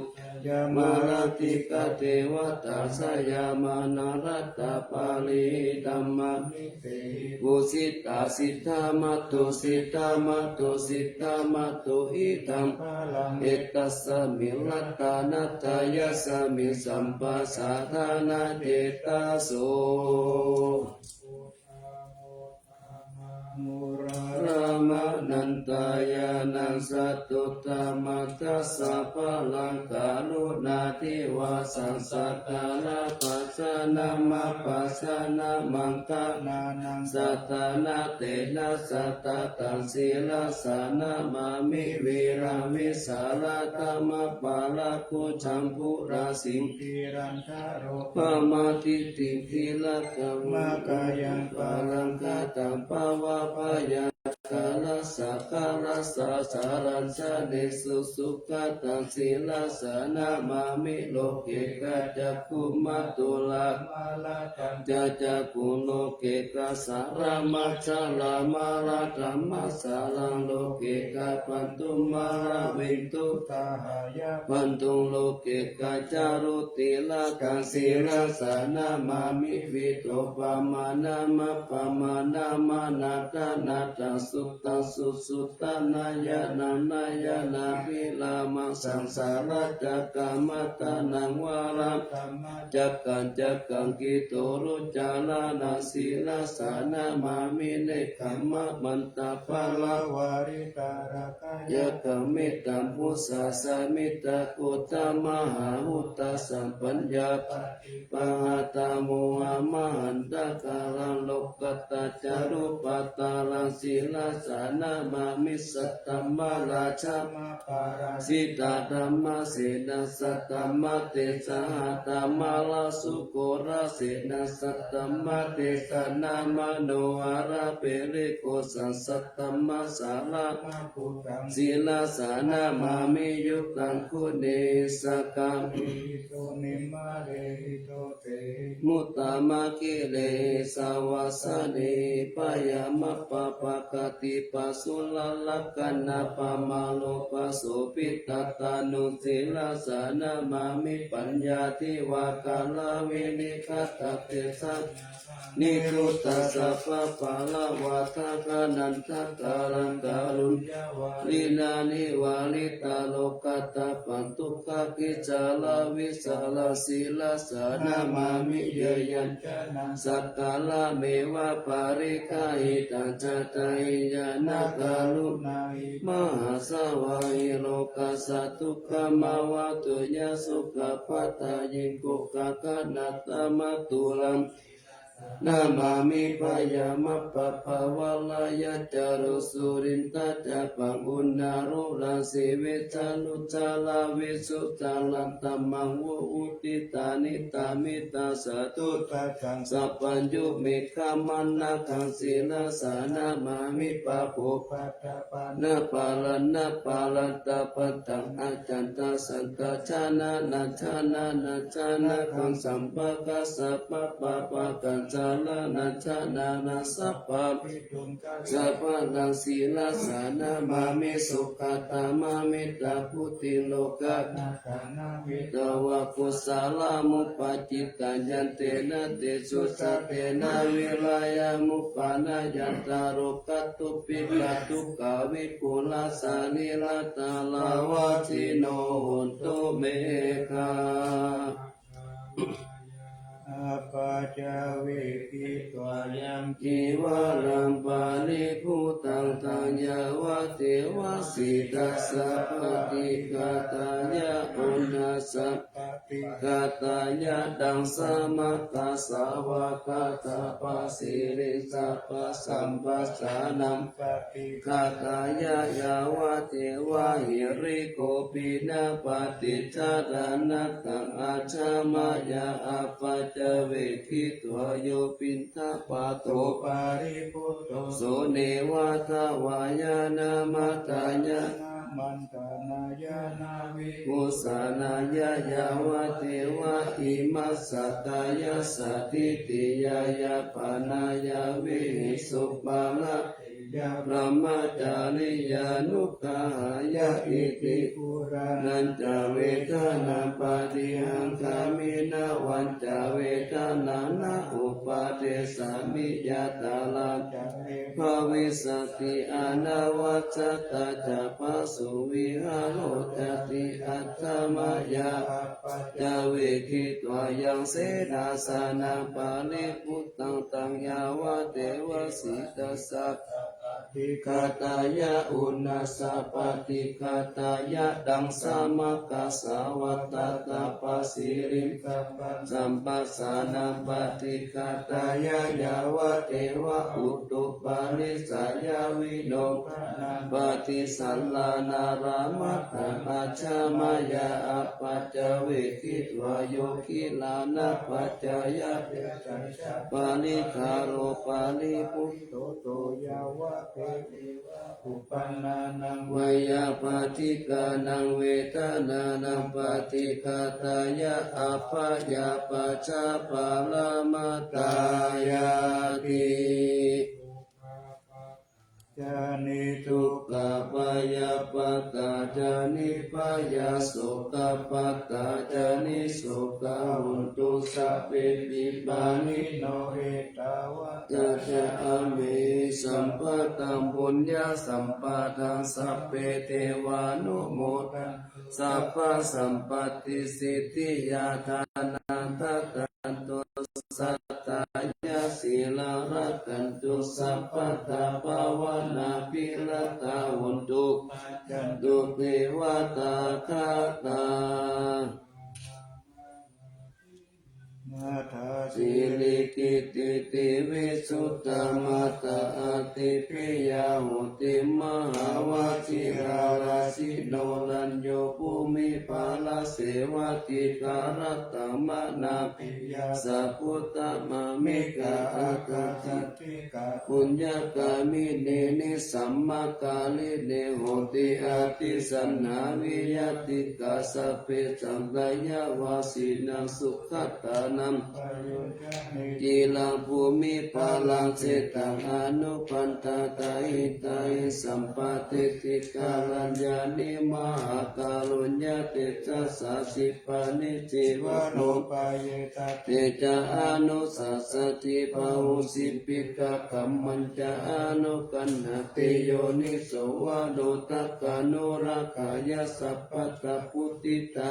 seyyamanārādhidevatā seyyamanārādhapālī dhammāni te pūjitā siddhā mātuṃ siddhā mātuṃ siddhā mātuṃ iddhaṃ balaṃ etasmiṃ ratanattayasmiṃ sabbasatthānaṃ etaso. Uttamaṃ uttamaṃ uttamaṃ uramā anantayānaṃ satuttamaṃ dasabalaṃ karuṇādhivāsaṃ sakalapasanamapasanamaṅgalānaṃ saddhāna tena sattataṃ sirasā namāmi viraṃ vīsālakamapālakuñjaṃ purāsīsaṃ girigaṅgā rogā pamātiṭṭhiṃ tilakam makhayaṃ pālaṃ kataṃ pavā bhayā karasā karasā sarañjanesu sugataṃ sirasā namāmi loke kaccakkhumātulamālakañca cakkhuṃ loke kassāramacchalamālakaṃ massalaṃ loke kabhantuṃ māraviṃ dussāhaya bandhuṃ loke kaccarutilakaṃ sirasā namāmi vītopamaṇamappamāṇamaddhānatthaṃ suttaṃ susuttaṃ Nayanaṃ nayanābhirāmaṃ saṃsāracakkaṃ maddhānaṃ varaṃ dhammacakkaṃ cakkaṃ kituruccarānaṃ sirasā namāmi. Nekkhammamantapaḷavāritarakkhayakkaṃ mettāpujjasāmi takuṭṭhamahavutthasamphaññā pahātamohamahantakāraṃ lokuttacārubhaddhāraṃ sirasā namāmi. Saddhammarājamāparājitaṃ dhammasenā saddhammatejaha dhammarājaguru sena saddhammatejanā manoharaṃ piripussā saddhammasāraṃ buddhaṃ sirasā namāmi. Yupaṃ guṇehi saṅgamehi soṇimmarehi dosehi muttamakehehi savajjanehi bhayamappappakātīpasulārakkhaṇapamāropasobhitattanusirasā namāmi. Paññāti vā kāravinikkhātatejā nigūṭasabbapāṇavādākānandakāraṃ kāruññavārinā nivāritarogatabbantukkhakhiccharavisāraṃ sirasā namāmi. Yayañjanaṃ sakkārameva pariggāhitaṃ jātahīyañā karuṇāhi mahāsāvahi rogā saddukkhamavattu yā sokappattā ye dukkhakārattamāturaṃ namāmi. Bhayamappappavarayaccharū surindacabbaṃ uṇṇāluṃ lansivijalucchālaṃ visuddhā radhaṃ mahū uditā nittamidha sādhu saṅghaṃ sabbaññū meghamaṇḍakaṃ sirasā namāmi. Pabbo paddapāṇapālanāpālantapattaṃ accantasaṅkhañcāṇānañcāṇānacchānakaṃ sabbapāpaggañcaraṇañcāṇānaṃ sabbabhebuñcasabbaṃ sirasā namāmi. Sukkhatamāmittabuddhiṃ lokadhātānaṃ vetvā kusalamuppakittaṃ yantena tejasā tena vīriyamuppanāya tārokattubbhikkhadukkhāvipulā sarīrā dāravatthino hontu me gā appaccavekkhitvā yaṃ cīvaraṃ paribhuttaṃ taṃ yāvadeva sītassa paṭighātāya uṇhassa paṭighātāya taṃ samaggāsavākātabbaṃ siriṃ sabbasamphassānaṃ paṭighātāya yāvadeva hirikopinapaṭicchādanatthaṃ ajjhamāya appaccavekkhitvā yo piṇḍapāto paribhutto so neva davāya na madāya na maṇḍanāya na vibhūsanāya yāvadeva imassa kāyassa ṭhitiyā yāpanāya vihiṃsuparatiyā brahmacariyānuggahāya iti purāṇañca vedanaṃ paṭihaṅkhāmi navañca vedanaṃ na uppādessāmi yātrā ca bhavissati anavajjatā ca phāsuvihāro cāti ajjhamāya appaccavekkhitvā yaṃ senāsanaṃ paribhuttaṃ taṃ yāvadeva sītassa paṭighātāya uṇhassa paṭighātāya taṃ samaggāsavākātabbaṃ siriṃ sabbasamphassānaṃ paṭighātāya yāvadeva utuparissayavinodanaṃ paṭisallānārāmatthaṃ ajjhamāya appaccavekkhitvā yo gilānapaccayabhesajjaparikkhāro paribhutto so yāvadeva uppannānaṃ veyyābādhikānaṃ vedanānaṃ paṭighātāya abyāpajjhaparamatāyāti. Dukkhapakkajjani dukkhābhayāpā Anekā anāgatā ca nibbhayā, sokappattā ca nissokā, hontu sabbepi pāṇino. Ettāvatā ca amhehi sambhataṃ puññasampadaṃ, sabbe devānumodantu sabbasampattisiddhiyā. Dānaṃ dadantu saddhāya, sīlaṃ rakkhantu sabbadā, bhāvanābhiratā hontu, gacchantu devatāgatā. Nātha siri kitti divi suddha, mātā ādi piyā hoti, mahāvajirā rājino, rañño bhūmipālasevati, kārattamanāpiyā, sabbuddhāgamikā, āgā sat thikā puññagāminī, nisammakālīnī honti, ādi saṇhā viyatikā, sabbesaṃ dayāvāsinaṃ, sugatānaṃ payojjanti, ciraṃ bhūmipālaṃ, sitaṃ anubandattā, hitāhi sampādiṭṭhikā, rājaṃ mahākāruññatejasā, khippāni jīvano pāyetha, te ca anusāsati, bāhuṃ sippikā kammañca, anukañhati yoniso, varuṇakkhaṇo rakkheya, sabbattha vuḍḍhitā,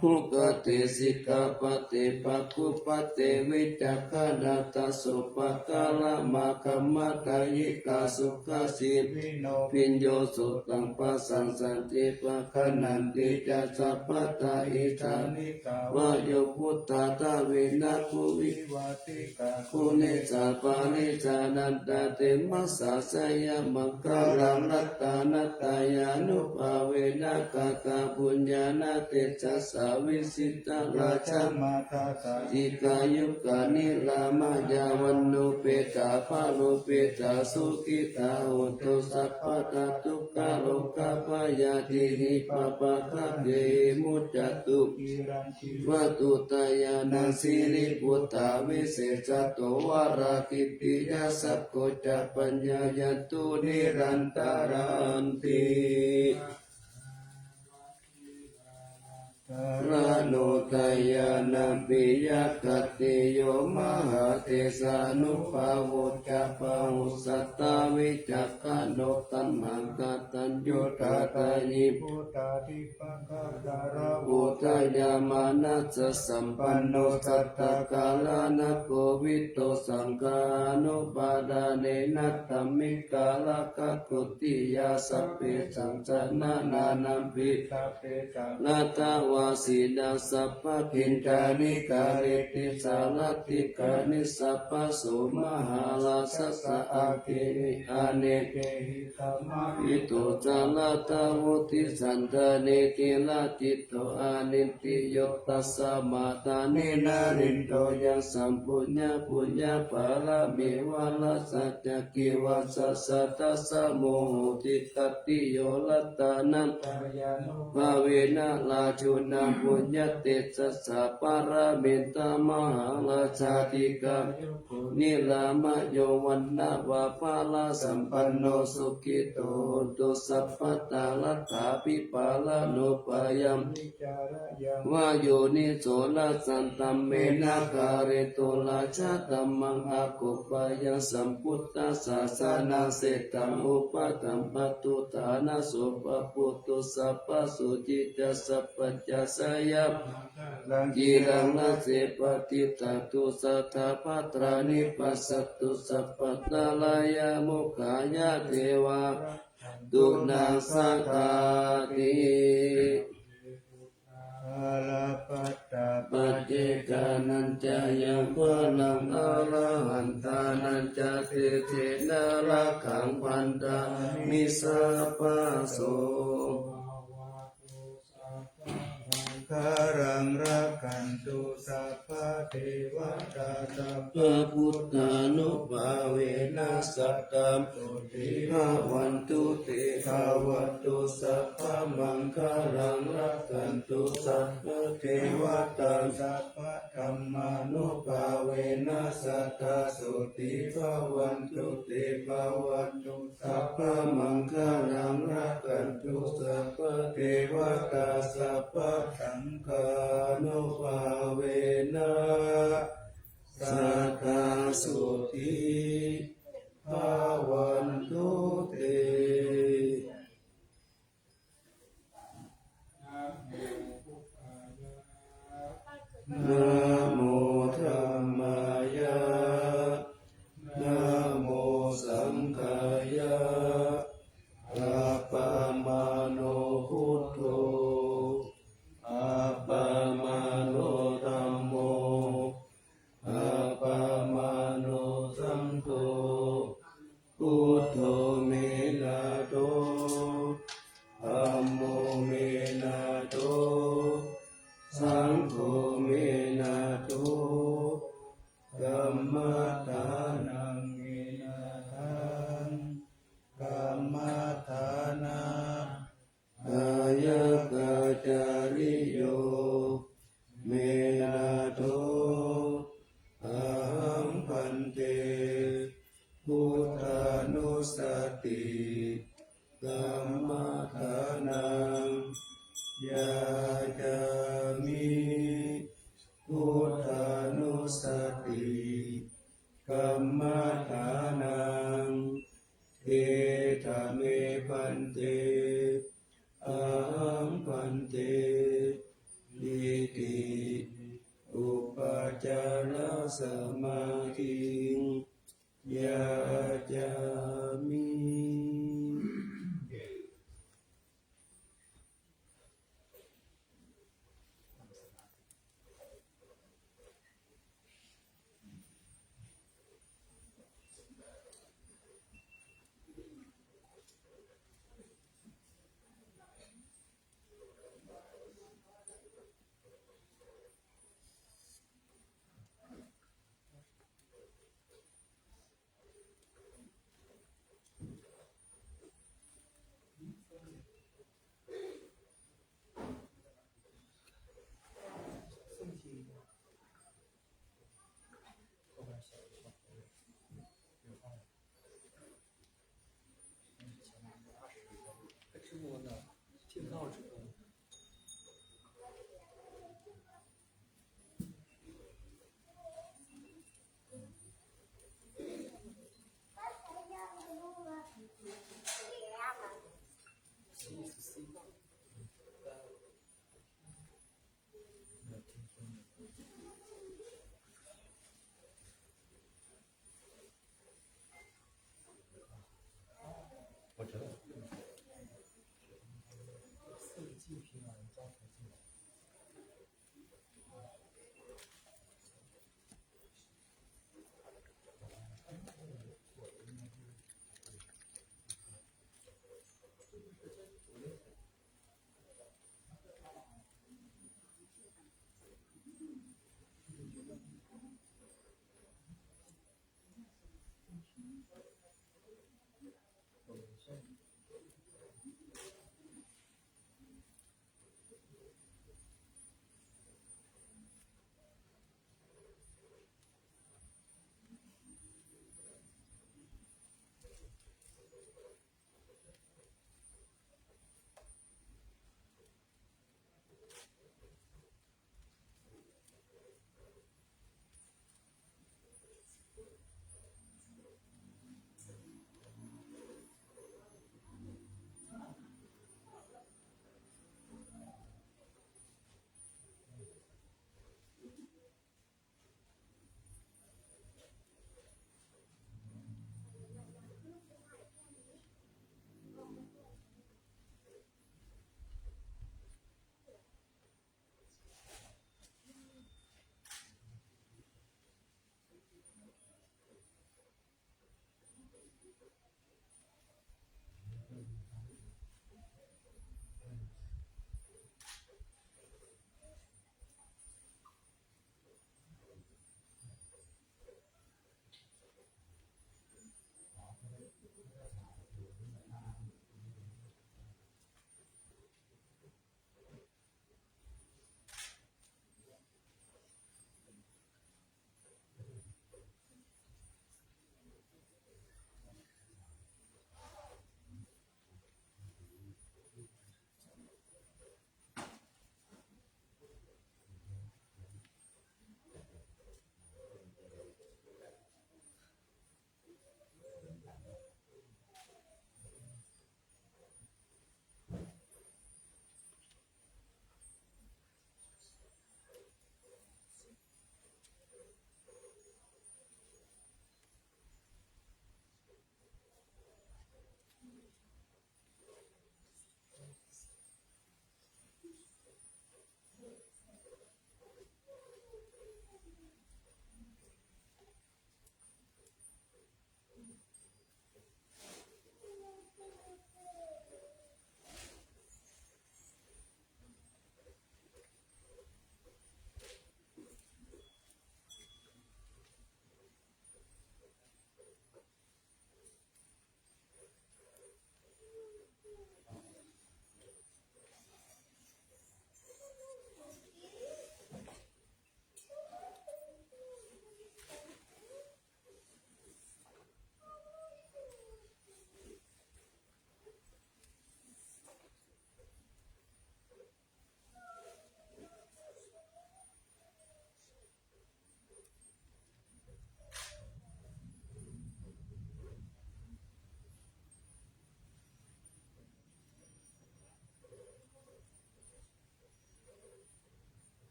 bhūgate sikkhāpade, pāṇātipatī vicakkhaṇā, tasupākāramakkhamatā, yikā sukhajīvino, bhiyyo sutaṃ pasaṃsati, paggaṇhanti ca sabbattha, issarīkā va yo buddhā, dāvina bhuvīva guṇesu parijanesu, te maṃ sāsayā maṅgalaṃ, ratanattayānubhāvena, kāruññātejasā, vijitā rājamātā, dīghāyukā nirāmyā, vaṇṇupetā balupetā, sukhitā hontu sabbadā, dukkharogabhayā, tīhi pāpaggahehi, muccantu cirañjīvaṃ. Uttarañca yānaṃ siriṃ buddhā, visesato varasiddhiyā, sakko ca paññā yantu nirantaranti. Rāno ca yānaṃ piyaṃ khattiyo, mahādesānubhāvo ca, bāhuṃ satthā vicakkhaṇo, taṇhaṅkarattañño, tathāhi buddhādhipakkhā, gārabhūtāyamānassasampanno, santā gārānagobhindo, saṅghānubhādānena, dhammikā rakkhā khuddiyā, sabbesaṃ janānānaṃ, pi ratavāsino, sabbakiccāni kareti, sārathikā nissapaso, mahārājassa āgū ane kehi, samāhito ca rathaṃ vuṭṭhī, sandhāne tilakkhi to, anindriyo, tasmā dāni narindo, yaṃ sampūṇaṃ puññaphalaṃ, iva rājā ca gevassa, tassa muhūrte khattiyo, ratanattayānubhāvena, rājiguṇapuññatejasā, pāramita mahārājā, dīghāyuko nirāmayo, vaṇṇavanto balāsampanno, sukhito hotu sabbadā, laddhābhiparinipāyāni, vā yoniso rājadhammena, kāretu rājadhammaṃ, akoppayaṃ sambuddhasāsanaṃ, setaṃ upasampatti, ṭhānaso pāputo, sabbasotthi ca sabbattha, jayamaṅgalaṃ, ciraṃ raṭṭhe patiṭṭhatu, satavassāni passatu, sabbantarāyā mokkhaṃ, yā devā rakkhantu, naṃ saṅkati. Balappattā paccekānañca yaṃ balaṃ, arahantānañca tejena, rakkhaṃ bandhāmi sabbaso. Maṅgalaṃ rakkhantu sabbadevatā, sabbabuddhānubhāvena sadā sotthī bhavantu te. Bhavatu sabbamaṅgalaṃ, rakkhantu sabbadevatā, sabbadhammānubhāvena sadā sotthī bhavantu te. Bhavatu sabbamaṅgalaṃ, rakkhantu sabbadevatā, sabbasaṅghānubhāvena sadā sotthī bhavantu te. Namo dhammāya, namo saṅghāya. Appamāṇo buddho, appamāṇo dhammo, appamāṇo saṅgho. Buddho me nātho, dhammo me nātho, saṅgho me nātho, kammadānaṃ me nāthaṃ, kammadānā dāyakācariyo me nātho. Ahaṃ bhante buddhānussati kammadānaṃ yācāmi. Buddhānussati kammadānaṃ. Etha me bhante, ahaṃ bhante, iti upācārasamādhiṃ yācāmi.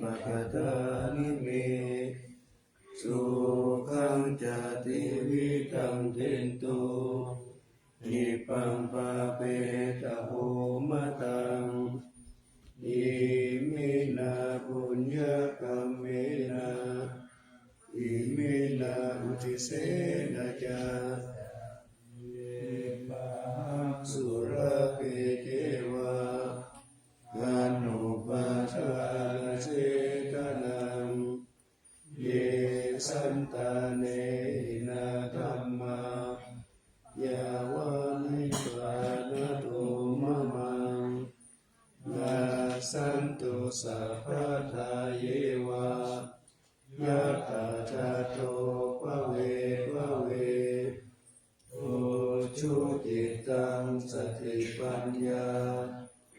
Gathāni me sukhaṃ ca tividhaṃ dentu, khippaṃ pāpetha vomataṃ. Iminā puññakammena, iminā uddisena ca, ye pāpaṃ sulabhe ceva, anupādānachedanaṃ. Ye santāne hīnā dhammā, yāva nibbānato mamaṃ, nassantu sabbadā yeva, yattha jāto bhave bhave. Ujucittaṃ satipaññā,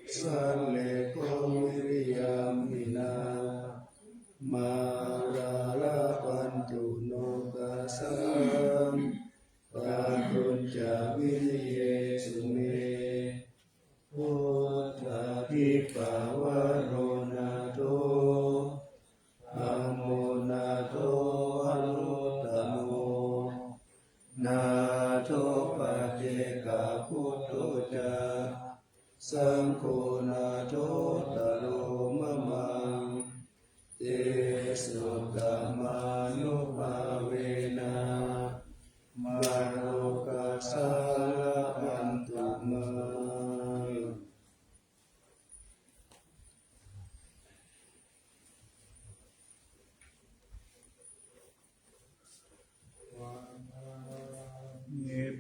sallekho viriyamhinā, mārā labhantu nokāsaṃ, kātuñca viriyesu me. Buddhādhipavaro nātho, dhammo nātho varuttamo, nātho paccekabuddho ca, saṅgho nāthottaro mamaṃ. Tesottamānubhāvena, mārokāsaṃ labhantu mā.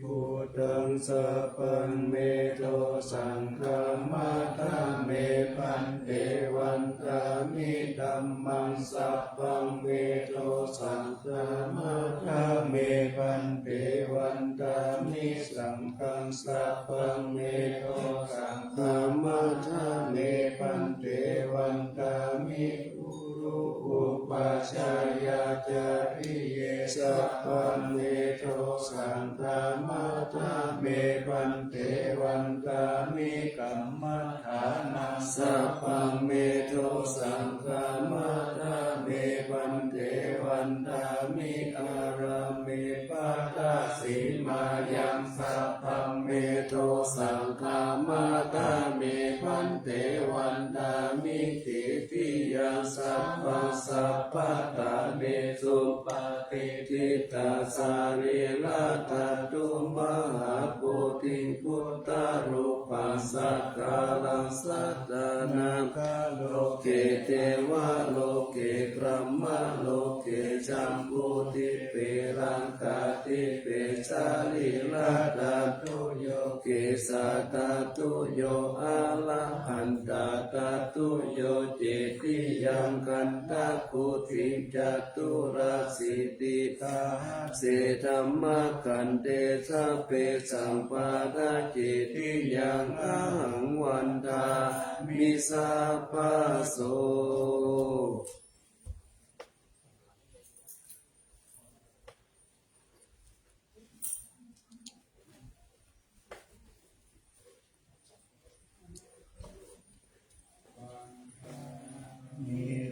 Buddhaṃ sabbaṃ me dosaṃ khamatha me bhante. Vandāmi dhammaṃ sabbaṃ me dosaṃ khamatha me bhante. Vandāmi saṅghaṃ sabbaṃ me dosaṃ khamatha me bhante. Vandāmi guru upajjhāyācariye sabbaṃ me dosaṃ khamatha me bhante. Vandāmi kammaṭṭhānaṃ sabbaṃ me dosaṃ khamatha me bhante. Vandāmi ārāme pattasi māyaṃ sabbaṃ me dosaṃ khamatha me bhante. Vandāmi titiyaṃ sabbaṃ sabbaṭṭhānesu patiṭṭhitā sarīradhātu mahābodhiṃ buddharūpaṃ sakkāraṃ sadā nāgaloke devaloke brahmaloke jambudīpe laṅkādīpe sarīradhātuyo kesādhātuyo arahandhādhātuyo cetiyaṃ gandhakuṭiṃ caturāsītisahas se dhammakkhandhe sabbesaṃ padakkhiṇiyaṃ ahaṃ vandāmi sabbaso.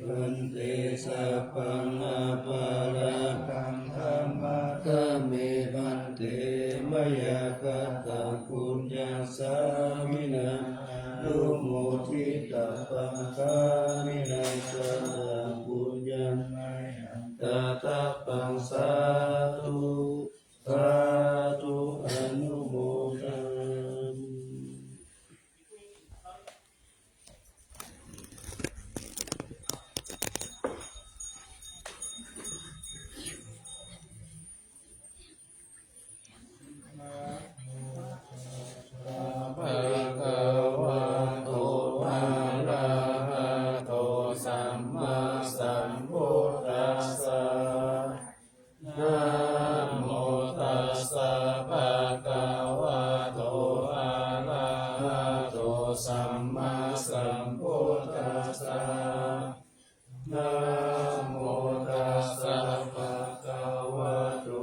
Bhante sabbaṃ aparādhaṃ khamatha me bhante, mayā kataṃ puññaṃ sāminā anumoditabbaṃ, sāminā kataṃ puññaṃ mayhaṃ dātabbaṃ, sādhu sādhu anumodāmi. Bhagavato arahato sammāsambuddhassa. Namo tassa bhagavato arahato sammāsambuddhassa. Namo tassa bhagavato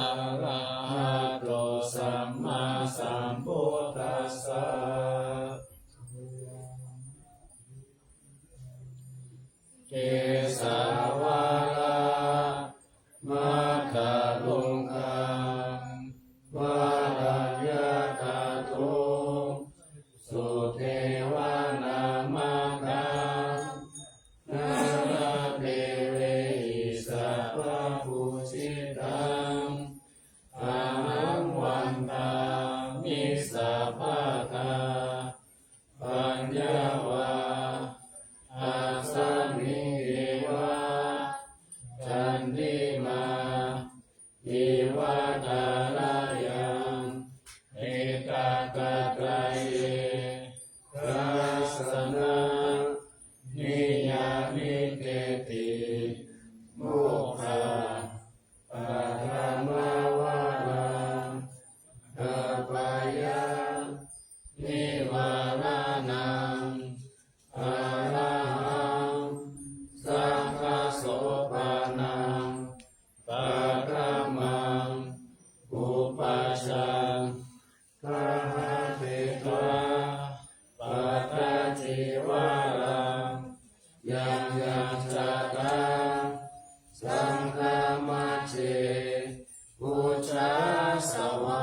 arahato sammāsambuddhassa. kesavālamāttarunga varaṃ yattattoṃ, so devā nāmakā nānattha devehi sabbapūjitaṃ, taṃ vandāmi sabbadā. Paññā va asmiṃ eva candimā iva thārāya, ettakattāye dassanaṃ niyyānike ti. Mokkha paṭhamā varaṃ bhāpāya nivāraṇaṃ, arahaṃ saṅghasopanam paṭhamaṃ upajjhāyāma pattacīvaram. Yaṃ yaṃ jātaṃ saṅghamajjhe pūjāsavā,